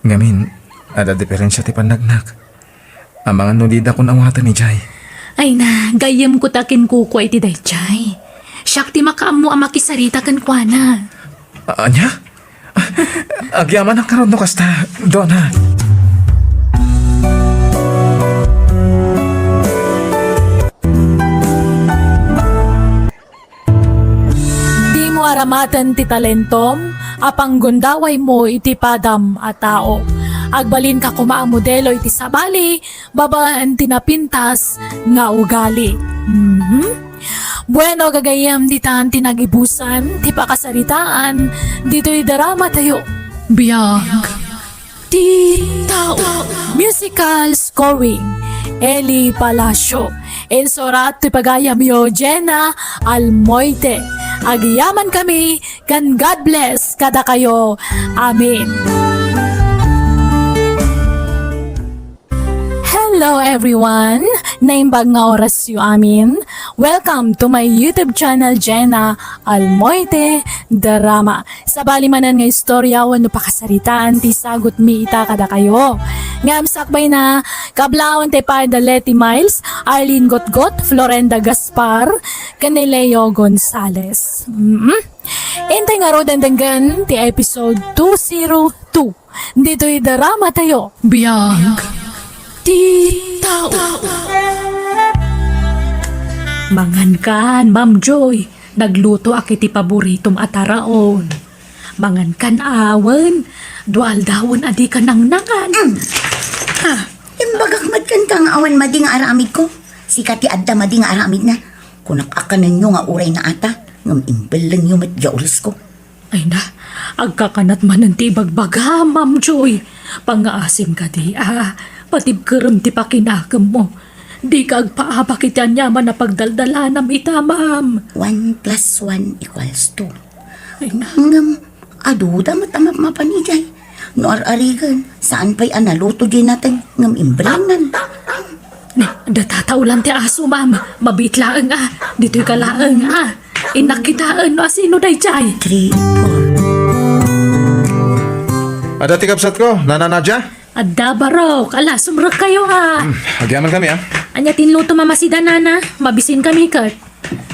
Ngamin, adda diferensia ti pannagnak. Amangan no didakon awaten idiay. Ay na, gayyemko ta kinkukua iti daydiay. Siak ti makaammo a makisarita kenkuana. A-, ania? Agyamanak ngarud no kasta, Dona. Dimo aramaten ti talentom a panggundawaymo iti padam a tao. Agbalinka koma a modelo iti sabali, babaen ti napintas nga ugali. Mhm. Bueno, gagayyem, ditan ti nagibusan ti pakasaritaan ditoy drama tayo. Biag ti tao. Musical scoring, Eli Palacio. Insurat ti pagayamyo, Jenna Almoite. Agyaman kami ken God bless kadakayo. Amen. Hello everyone! Naimbag nga orasyo amin. Welcome to my YouTube channel, Jenna Almoite Drama. Sabali manen nga istorya wenno pakasaritaan ti isagutmi ita kadakayo. Ngem sakbayna, kablawen ti pay da Leti Miles, Arlene Gotgot, Florenda Gaspar, ken ni Leo Gonzales. Mm-mm. Intay ngaruden denggen ti episode two zero two. Ditoy drama tayo. Biag ti tao. Mangankan, Ma'am Joy. Naglutoak iti paboritom a taraon. Mangankan awan, dua aldawen a dika nangnangan. Mm. Ah, imbagak met kenka nga awan madi nga aramidko. Sika ti adda madi nga aramidna. Kunak a kanenyo nga uray naata, ngem imbellengyo met diay urisko. Ay na, agkakanat manen ti ibagbagam, Ma'am Joy. Pangngaasim kadi a patibkerem ti pakinakemmo. Dika agpaabak iti aniaman a pagdaldalanam ita, ma'am. One plus one equals two. Ay na. Ngem, aduda met a mapmapan idiay. No ar-arigen, saan pay a naluto diay nateng ngem imbelengnan. Ni, adda tataolan ti aso, ma'am. Mabiit laeng a. Ditoyka laeng a. Innak kitaen no asino daydiay. Three, four. Adda ti kabsatko, Nana Nadia? Adda, barok. Ala, sumrekkayo a. Hmm, agyaman kami, ah. Ania ti inlutom a masida, Nana? Mabisin kami ket.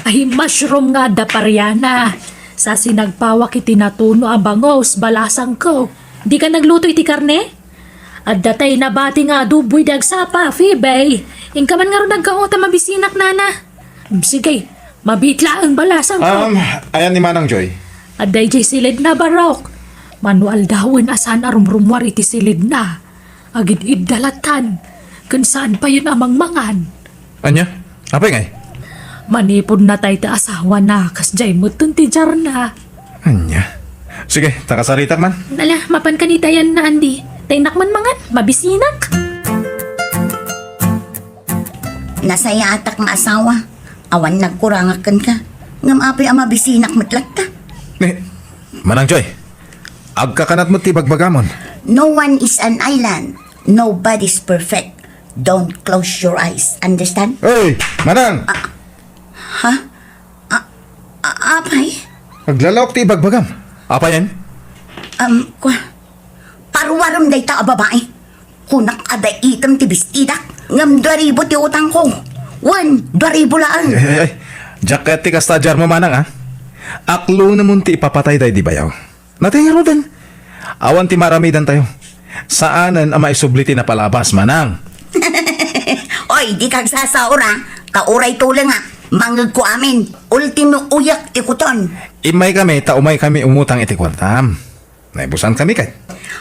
Ay, mushroom nga adda pariana. Sa sinagpawak iti natuno a bangus, balasangko. Dika nagluto iti karne? Adda tay nabati nga adobo idi agsapa, Phoebe. Inka man ngarud agkao ta mabisinak, nana. Sige, mabiit laeng balasangko. Um, ayan ni Manang Joy. Adda idiay silidna, Barok. Mano aldawen a saan a rumrumuar iti silidna. Agid-idda lattan. Ken saan payen a mangmangan. Ania? Apay ngay? Manipud natay ti asawana, kasdiay metten ti diarna. Ania? Sige, ta kasaritak man. Ala, mapan kanita yan na, Andy. Ta innak man mangan, mabisinak. Nasayaatak nga asawa. Awan nagkurangak kenka. Ngem apay a mabisinak met latta? Ni, Manang Joy, agkakanat met ti bagbagamon. No one is an island. Nobody's perfect. Don't close your eyes. Understand? Hey, Manang! Ha? A-, a-, apay? Aglalaok ti ibagbagam. Apayen? Um, kwa, paruarem dayta a babai. Kunak a daitem ti bestidak. Ngem dua ribu ti utangko. Wen, dua ribu laeng. Ay, ay, ay. Diak ket ti kasta a diarmo, Manang, a. Aklonemon ti ipapatay daydi bayaw. Natay ngaruden. Awan ti maaramidantayo. Saanen a maisubli ti napalabas, Manang. Oy, dika agsasaur, a. Ta uray tuleng, a. Mangngegko amin. Ultimo uyak ti kuton. Immaykami ta umaykami umutang iti kuartam. Naibusankami ket.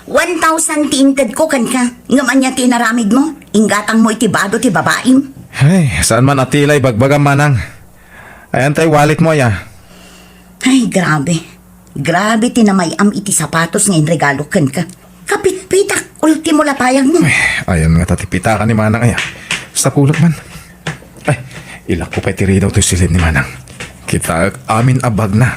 One thousand ti intedko kenka. Ngem ania ti inaramidmo? Inggatangmo iti bado ti babaim. Ay, saan man a tila ibagbagam, Manang. Ayan tay walletmo, aya. Ay, grabe. Grabe ti namay-am iti sapatos nga inregalo kenka. Kapitpitak, ultimo la payagmo. Ay, ayan ngata ti pitaka ni Manang, aya. Sapulek man. Ay, ilakko pay ti ridaw toy silid ni Manang. Kitaek amin a bagna.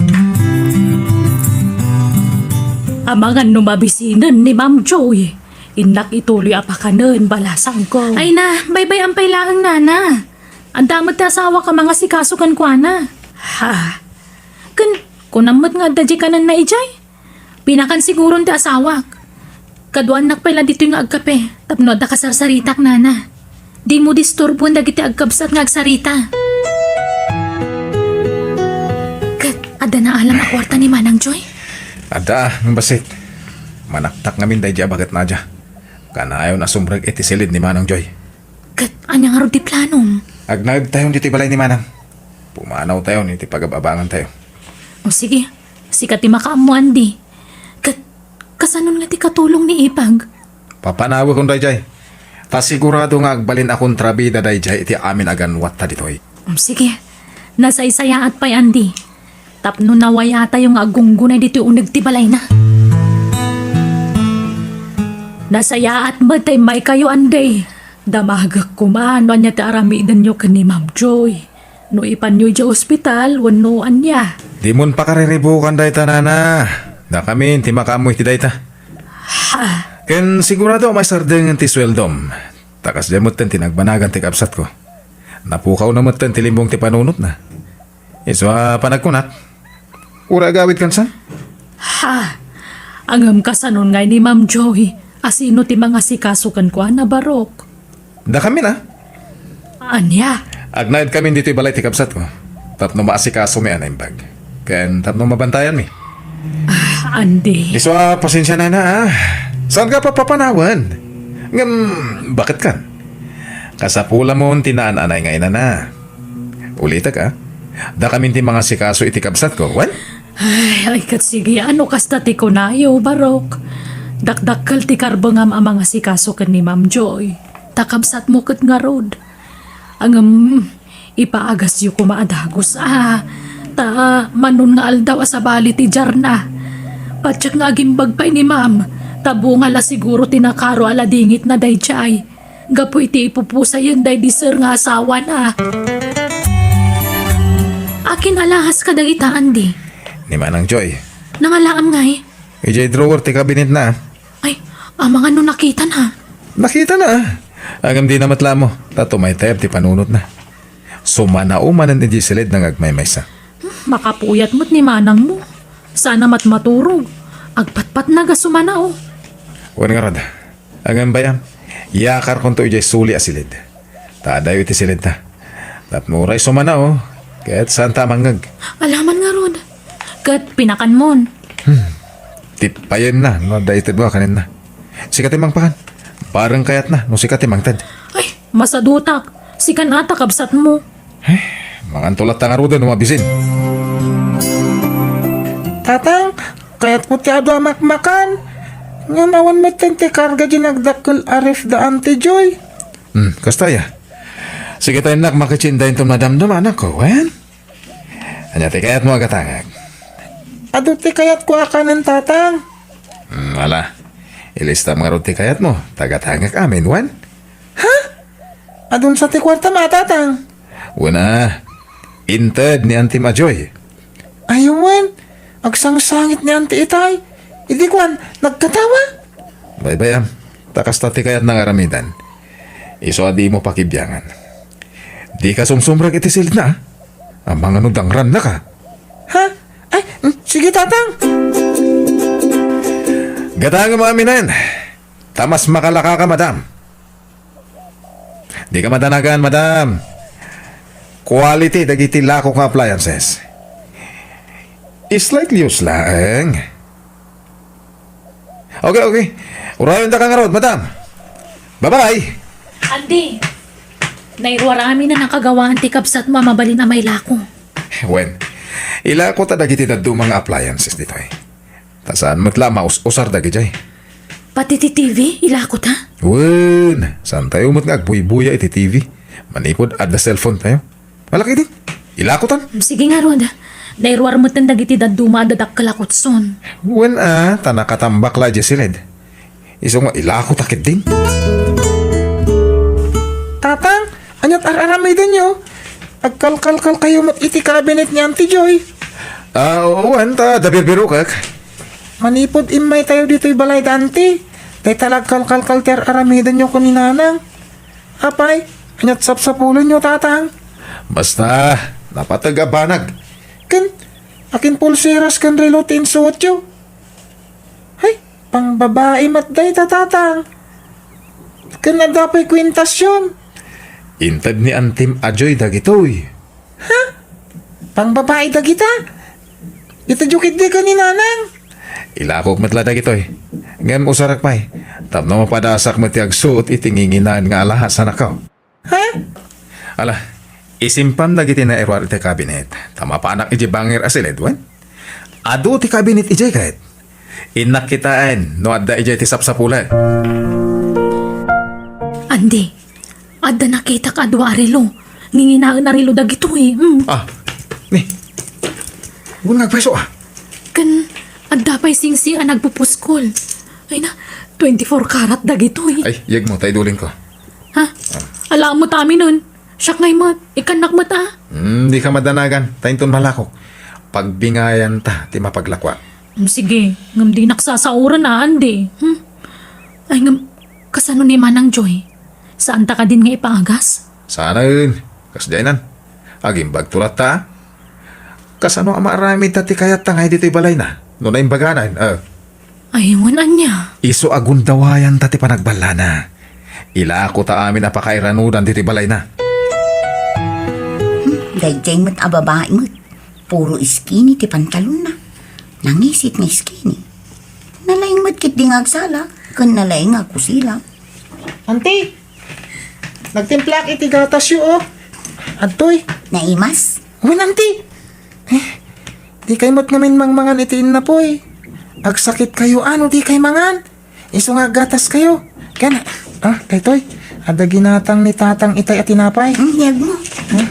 Amangan no mabisinen ni Ma'am Joy. Innak ituloy a pakanen, balasangko. Ay na, baybay-am pay laeng, nana. Adda met ti asawak a mangasikaso kenkuana. Ha? Ken, kunam met nga adda diay kanenna idiay? Pinakan siguron ti asawak. Kaduaannak pay la ditoy nga agkape, tapno adda kasarsaritak, nana. Dimo disturboen dagiti agkabsat nga agsarita. Ket, adda naalan a kuarta ni Manang Joy? Adda, ngem bassit. Manaktak ngamin daydi a baket Nadia. Kanayon a sumrek iti silid ni Manang Joy. Ket ania ngarud ti planom? Agnaedtayon ditoy balay ni Manang. Pumanawtayon iti pagab-abangantayo. O sige, sika ti makaammo, Andy. Ket kasanon nga ti katulong ni Ipag? Papanawekon daydiay. Ta sigurado nga agbalin a kontrabida daydiay iti amin a ganwatta ditoy. O sige, nasaysayaat pay, Andy. Tapno nawayatayo nga aggunggunay ditoy uneg ti balayna. Nasayaat met ta immaykayo, Andy. Damagek koma no ania ti aramidenyo ken ni Ma'am Joy. No ipanyo idiay ospital wenno ania. Dimon pakariribukan dayta, nana. Dakamin ti makaammo iti dayta. Ha? Ken sigurado a maisardeng ti sueldom. Ta kasdiay metten ti nagbanagan ti kabsatko. Napukawna metten ti limbong ti panunotna. Isu a panagkunak, uray agawidkan san? Ha? Ngem kasanon ngay ni Ma'am Joy? A sino ti mangasikaso kenkuana, Barok? Dakamin a. Ania? Agnaedkamin ditoy balay ti kabsatko. Tapno maasikasomi a naimbag. Ken tapno mabantayanmi. Ah, Andy. Isu a, pasensia, nana, a. Saan ka papapanawen? Ngem, baket kan? Kasapulamon ti naan-anay nga inana. Ulitek, a. Dakamin ti mangasikaso iti kabsatko, wen? Ay, ay, ket sige, ano kasta ti kunayo, Barok? Dakdakkel ti karbengam a mangasikaso ken ni Ma'am Joy. Ta kabsatmo ket ngarud. Ngem, ipaagasyo koma a dagus, a. Ta, manon nga aldaw a sabali ti diarna. Patiek nga agimbag pay ni Ma'am, ta bunga la siguro ti nakaro a ladingitna daydiay. Gapu iti ipupusayen daydi sir nga asawana. Akin alahas kadagita, Andy? Ni Manang Joy. Nangalaam ngay? Idiay drawer ti kabinetna. Ay, amangan no nakitana. Nakitana. Ngem dina met la ammo, ta tumaytayab ti panunotna. Sumanao manen idiay silidna nga agmaymaysa. Hmm, makapuyat met ni manangmo. Sana met maturog. Agpatpatnag a sumanao. Wen ngarud. Ngem bay-am, iyakarkonto idiay suli a silid. Ta adayo iti silidta. Tapno uray sumanao, ket saanta a mangngeg. Alaman ngarud. Ket pinakanmon. Hmm. Ti payenna no adda itedmo a kanenna. Sika ti mangpakan. Parang kayatna no sika ti mangted. Ay, masadutak. Sikan ata kabsatmo. Mangan to latta ngaruden no mabisin. Tatang, kayatko ti adu a makmakan. Ngem awan metten ti karga diay nagdakkel a ref da Auntie Joy. Hmm, kasta aya. Sige ta innak makitsinda inton madamdama, anakko, wen? Ania ti kayatmo a gatangek? Adu ti kayatko a kanen, Tatang. Hmm, ala. Ilistam ngarud ti kayatmo, ta gatangek amin, wen? Ha? Adun sa ti kuartam a, Tatang? Wen a, inted ni Antim a Joy. Ay, wen, agsangsangit ni Anti itay. Idi kuan, nagkatawa? Baybay-am, ta kasta ti kayatna nga aramidan. Isu a dimo pakibiangan. Dika sumsumrek iti silidna, a? Amangan no dangrannaka. Ha? Ay, mm, sige, Tatang. Gatangem aminen. Ta mas makalakaka, madam. Dika madanagan, madam. Quality dagiti lakok nga appliances. Slightly used laeng. Okay, okay. Urayondaka ngarud, madam. Bye-bye. Anti, nairuar amin a nakagawaan ti kabsatmo a mabalin a mailako. Wen, ilako ta dagiti dadduma nga appliances ditoy. Ta saan met la a maus-usar dagidiay. Pati ti T V, ilako ta? Wen, saantayo met nga agbuybuya iti T V. Manipud adda cellphone tayo. Malaki din. Ilako tan. Sige ngarud. Nairuar metten dagiti dadduma a dadakkel a kutson. Wen a, ta nakatambak la idiay silid. Isu nga ilako ta ketdin. Tatang, aniat ar-aramidenyo? Agkalkalkal kayo met iti kabinet ni Auntie Joy. Ah, wen, ta adda birbirokek. Manipud immaytayo ditoy balay da Auntie, dayta la agkalkalkal ti ar-aramidenyo ken ni Nanang. Apay, aniat sapsapulenyo, Tatang? Basta, napateg a banag. Ken, akin pulseras ken relo ti insuotyo? Hay, pangbabai met dayta, Tatang. Ken adda pay kuentasion. Inted ni Antim a Joy dagitoy. Ha? Pangbabai dagita? Itedyo ketdi ken ni Nanang. Ilakok met la dagitoy. Ngem usarek pay. Tapno mapadasak met ti agsuot iti nginginaen nga alahas, anakko. Ha? Ala, isimpam dagiti nairuar iti kabinet, ta mapanak idiay bangir a silid, wen? Adu ti kabinet idiay ket. Innak kitaen no adda idiay ti sapsapulek. Anti, adda nakitak a dua a relo. Nginginaen a relo dagitoy. Hmm. Ah, ni. Wen nga agpayso, ah. Ken adda pay singsi a nagpupuskol. Ay na, twenty-four karat dagitoy. Ay, yegmo, ta idulinko. Ha? Alaem met aminen. Siak ngay met, ikannak met a. Hmm, dika madanagan, ta inton malakok, pagbingayanta ti mapaglakuak. Hmm, sige, ngem dinak sasaoren a, Anti. Hmm? Ay, ngem, kasano ni Manang Joy? Saanta kadin nga ipaagas? Saanen, kasdiaynan. Agimbagto latta. Kasano a maaramidta ti kayatta nga idi toy balayna? No naimbaganan, eh. Ay, wen ania? Isu a gundawayanta ti panagballana. Ilako ta amin a pakairanudan ditoy balayna. Hmm, daydiay met a babai met. Puro skinny ti pantalonna. Nangisit nga skinny. Nalaing met ketdi nga agsala, ken nalaing nga agkusila. Anti, nagtimplaak iti gatasyo, oh. Adtoy. Naimas? Wen, Anti. Eh, dikay met ngamin mangmangan iti innapoy. Agsakitkayo a no dikay mangan. Isu nga aggatas kayo. Ken, ah, daytoy. Adda ginatang ni Tatang itay a tinapay. Mm, yegmo. Hmm?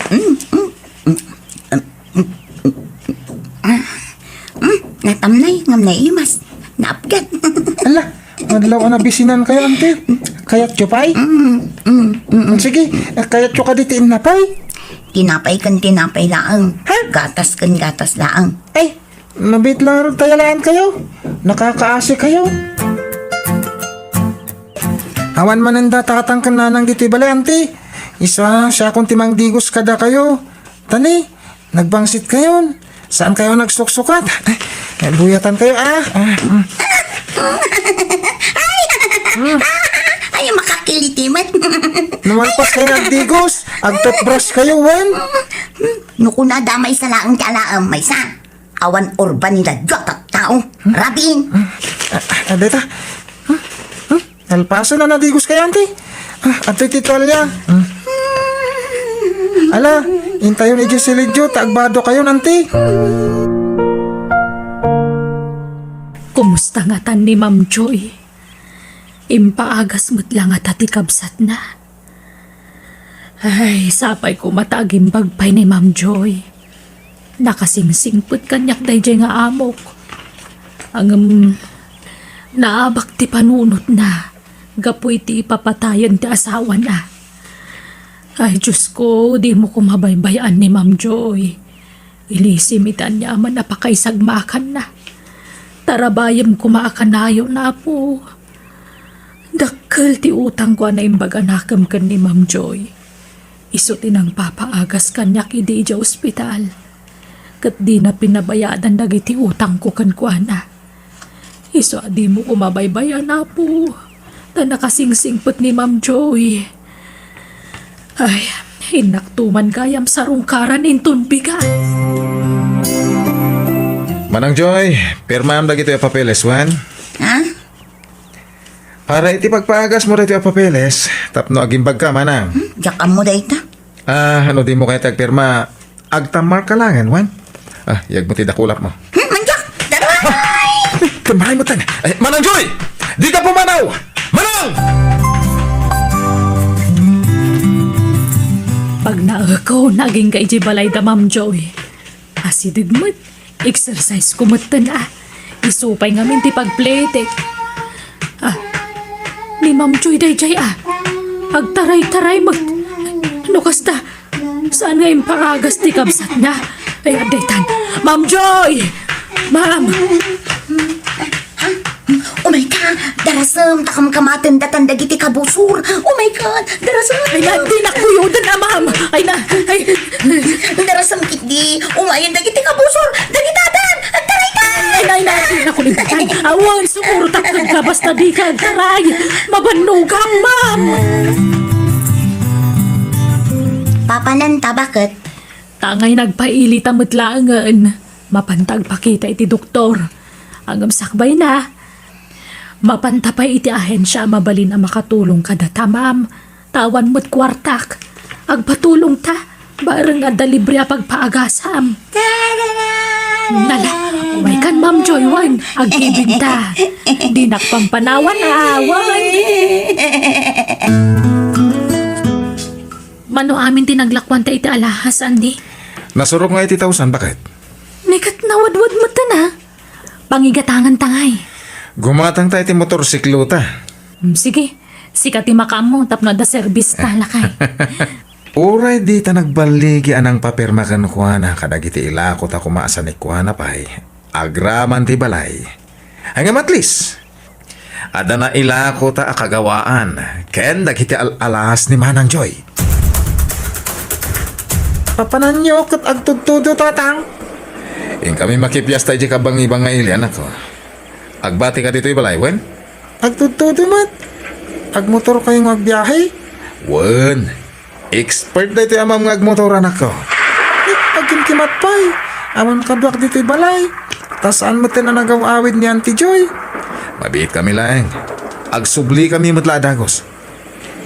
Mm, mm, mm, mm, mm, mm. Ah, mm, natamnay, ngem naimas. Naapgan. Ala, madlaw a nabisinankayo, Anti. Kayatyo pay? Mm, mm, mm, mm. Sige, kayatyo kadi ti innapoy? Tinapay ken tinapay laeng. Ha? Gatas ken gatas laeng. Ay, Mabiit la ngarud ta yalaan kayo. Nakakaasi kayo. Awan manen da Tatang ken Nanang ditoy balay, Anti. Isu a, siakon ti mangdigos kadakayo. Ta ni, nagbangsit kayon. Saan kayo nagsuksukat? Ay, buyatan kayo, ah. Ah, mm. Ay, makakiliti met. Numalpas kayo nagdigos, agtoothbrush kayo, wen? No kuna da maysa laeng ti alaem, maysa. Awan urban ni dadua a tattao. Hmm? Rabin. Hmm? Ah, ah, deta. Hmm? Nalpasen a nadigos kayo, Auntie. Ah, adtoy ti tualya. Hmm. Ala, intayon idiay silidyo ta agbadokayon, Auntie. Kumusta ngatan ni Ma'am Joy? Impaagas met la ngata ti kabsatna? Ay, sapay koma ta agimbag pay ni Ma'am Joy. Nakasingsingpet kaniak daydiay nga amok. Ngem, naabak ti panunotna gapu iti ipapatayen ti asawana. Ay, Diyos ko, dimo koma baybay-an ni Ma'am Joy. Ilisim iti aniaman a pakaisagmaakanna. Tarabayem koma a kanayon, Apo. Dakkel ti utangko a naimbag a nakem ken ni Ma'am Joy. Isu ti nangpapaagas kaniak idi idiay ospital. Ket dina pinabayadan dagiti utangko kenkuana. Isu a dimo koma baybay-an, Apo, ta nakasingsingpet ni Ma'am Joy. Ay, innak tuman gayam sarungkaran inton bigat. Manang Joy, pirmaam dagitoy a papeles, wen? Ha? Para iti pagpaagasmo daytoy a papeles, tapno agimbagka, manang. Hmm? Diak ammo dayta. Ah, no dimo kayat agpirma, agtammarka laengen, wen? Ah, iyagmo ti dakulapmo. Hmm, mandiak! Daray! Ay, kamay mo tan. Ay, Manang Joy! Dika pumanaw! Manang! Pagnaeko, nagingga idiay balay da Ma'am Joy. Asideg met, exercise ko metten a. Isu pay ngamin ti pagpletek. Ah, ni Ma'am Joy daydiay a. Agtaray-taray met. No kasta, saan nga impaagas ti kabsatna? Ay, adda itan. Ma'am Joy! Ma'am! Umayka, darasem, ta kamkamaten datan dagiti kabusor. Umayka, darasem. Ay na, di nakuyuden a, ma'am. Ay na, ay. Darasem ketdi, umayen dagiti kabusor. Dagitadan, agtaraytan. Ay na, ay na, di nakulitan. Awan, sumurot ak kenka, basta dika agtaray. Mabannogak, ma'am. Papananta, baket? Tangay nagpailita met laengen. Mapanta agpakita iti doktor. Ngem sakbayna, mapanta pay iti ahensia a mabalin a makatulong kadata, ma'am. Ta awan met kuartak. Agpatulongta. Bareng adda libre a pagpaagasam. Nala, umaykan, Ma'am Joy, wen. Agkibinta. Dinak pampanawan, awan. Mano amin ti naglakuanta iti alahas, Andy? Nasurok nga iti tausan, baket? Ni ket nawadwad metten a. Pangigatanganta ngay. Gumatangta iti motorsiklota. Hmm, sige. Sika ti makaammo tapno adda serbis ta, lakay. Uray dita nagballigi a nangpapirma kenkuana kadagiti ilakota koma a sanikuana pay, agraman ti balay. Ngem at least, adda nailakota a kagawaan ken dagiti al-alas ni Manang Joy. Papananyo ket agtudtudo, Tatang? Inkami makipias ta idiay kabangibangaili, anakko. Agbatika ditoy balay, wen? Agtudtudo met. Agmotorkayo nga agbiahe? Wen. Expert daytoy amam nga agmotor, anakko. Agkimkimat pay. Awan kaduak ditoy balay. Ta saan metten a nagaw-awid ni Auntie Joy. Mabiitkami laeng. Agsublikami met la a dagus.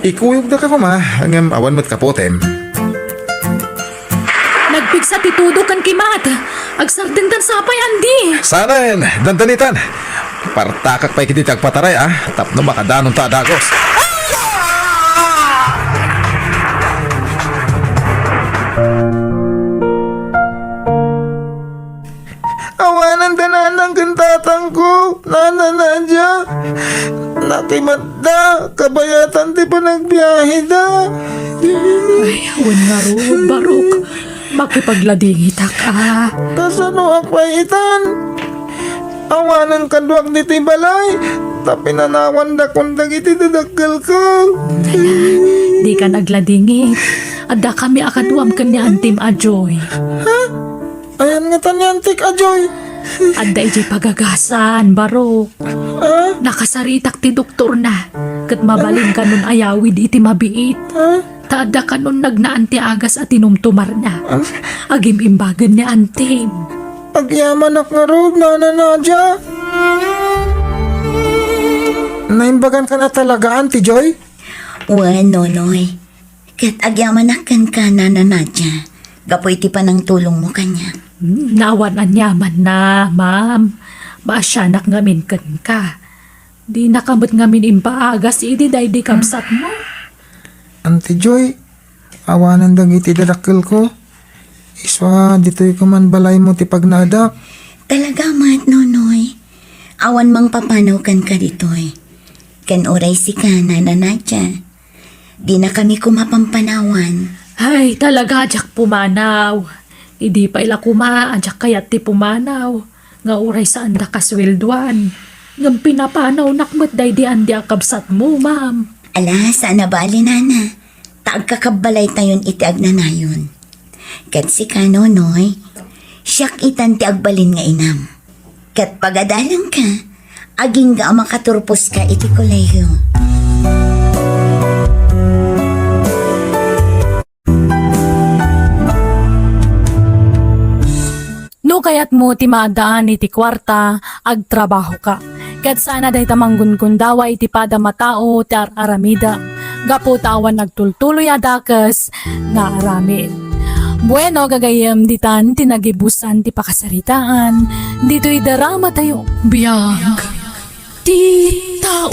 Ikuyogdaka koma, ngem awan met kaputem. Nagpigsa ti tudo ken kimat. Agsardengtan sapay, Andy. Saanen, dandanitan. Partakak pay ketdi ti agpataray, a, tapno makadanonta a dagus. Awanan da nanang ken tatangko, Nana Nadia. Nakimatda, kabayatan ti panagbiaheda. Ay, awan ngarud, Barok. Makipagladingitak a. Kasanoak pay itan? Awanen kaduak ditoy balay, ta pinanawandakon dagiti dadakkelko. Dika nagladingit. Addakami a kaduam ken ni Antim a Joy. Ha? Ayan ngata ni Antik a Joy. Adda idiay pagagasan, Barok. Ha? Nakasaritak ti doktorna, ket mabalin kanon ayawid iti mabiit. Ha? Ta adda kanon nagnaan ti agas a tinumtumarna. Ah? Agim-imbagen ni Antim. Agyamanak ngarud, Nana Nadia. Naimbagan ka na talaga, Auntie Joy? Wen, Nonoy. Ket agyamanak kenka, Nana Nadia, gapu iti panangtulongmo kaniak. Hmm, naawan aniamanna, ma'am. Maasianak ngamin kenka. Dinaka met ngamin impaagas idi daydi kabsatmo. Auntie Joy, awanen dagiti dadakkelko. Isu a ditoy ko man balaymo ti pagnaedak. Talaga met, Nonoy. Awan mangpapanaw kenka ditoy. Ken uray sika, Nana Nadia. Dinakami koma pampanawan. Ay, talaga, diak pumanaw. Idi pay la koma, a diak kayat ti pumanaw. Nga uray saanda kasueldoan. Ngem pinapanawnak met daydi andi a kabsatmo, ma'am. Ala, saan a bale, Nana. Ta agkakabbalaytayon iti agnanayon. Ket sika, Nonoy, siak itan ti agbalin nga inam. Ket pagadalangka, agingga a makaturposka iti kolehiyo. No kayatmo ti maaddaan iti kuarta, agtrabahoka. Ket saan a dayta manggungundawa iti padam a tao ti ar-aramidem, gapu ta awan nagtultuloy a dakes nga aramid. Bueno, gagayyem, ditan ti nagibusan ti pakasaritaan ditoy dramatayo. Biag ti tao.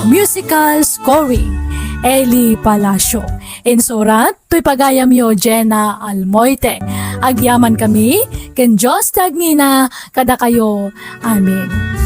Musical scoring, Eli Palacio. Insurat, toy pagayamyo, Jenna Almoite. Agyamankami, ken Dios ti agngina kadakayo. Amen.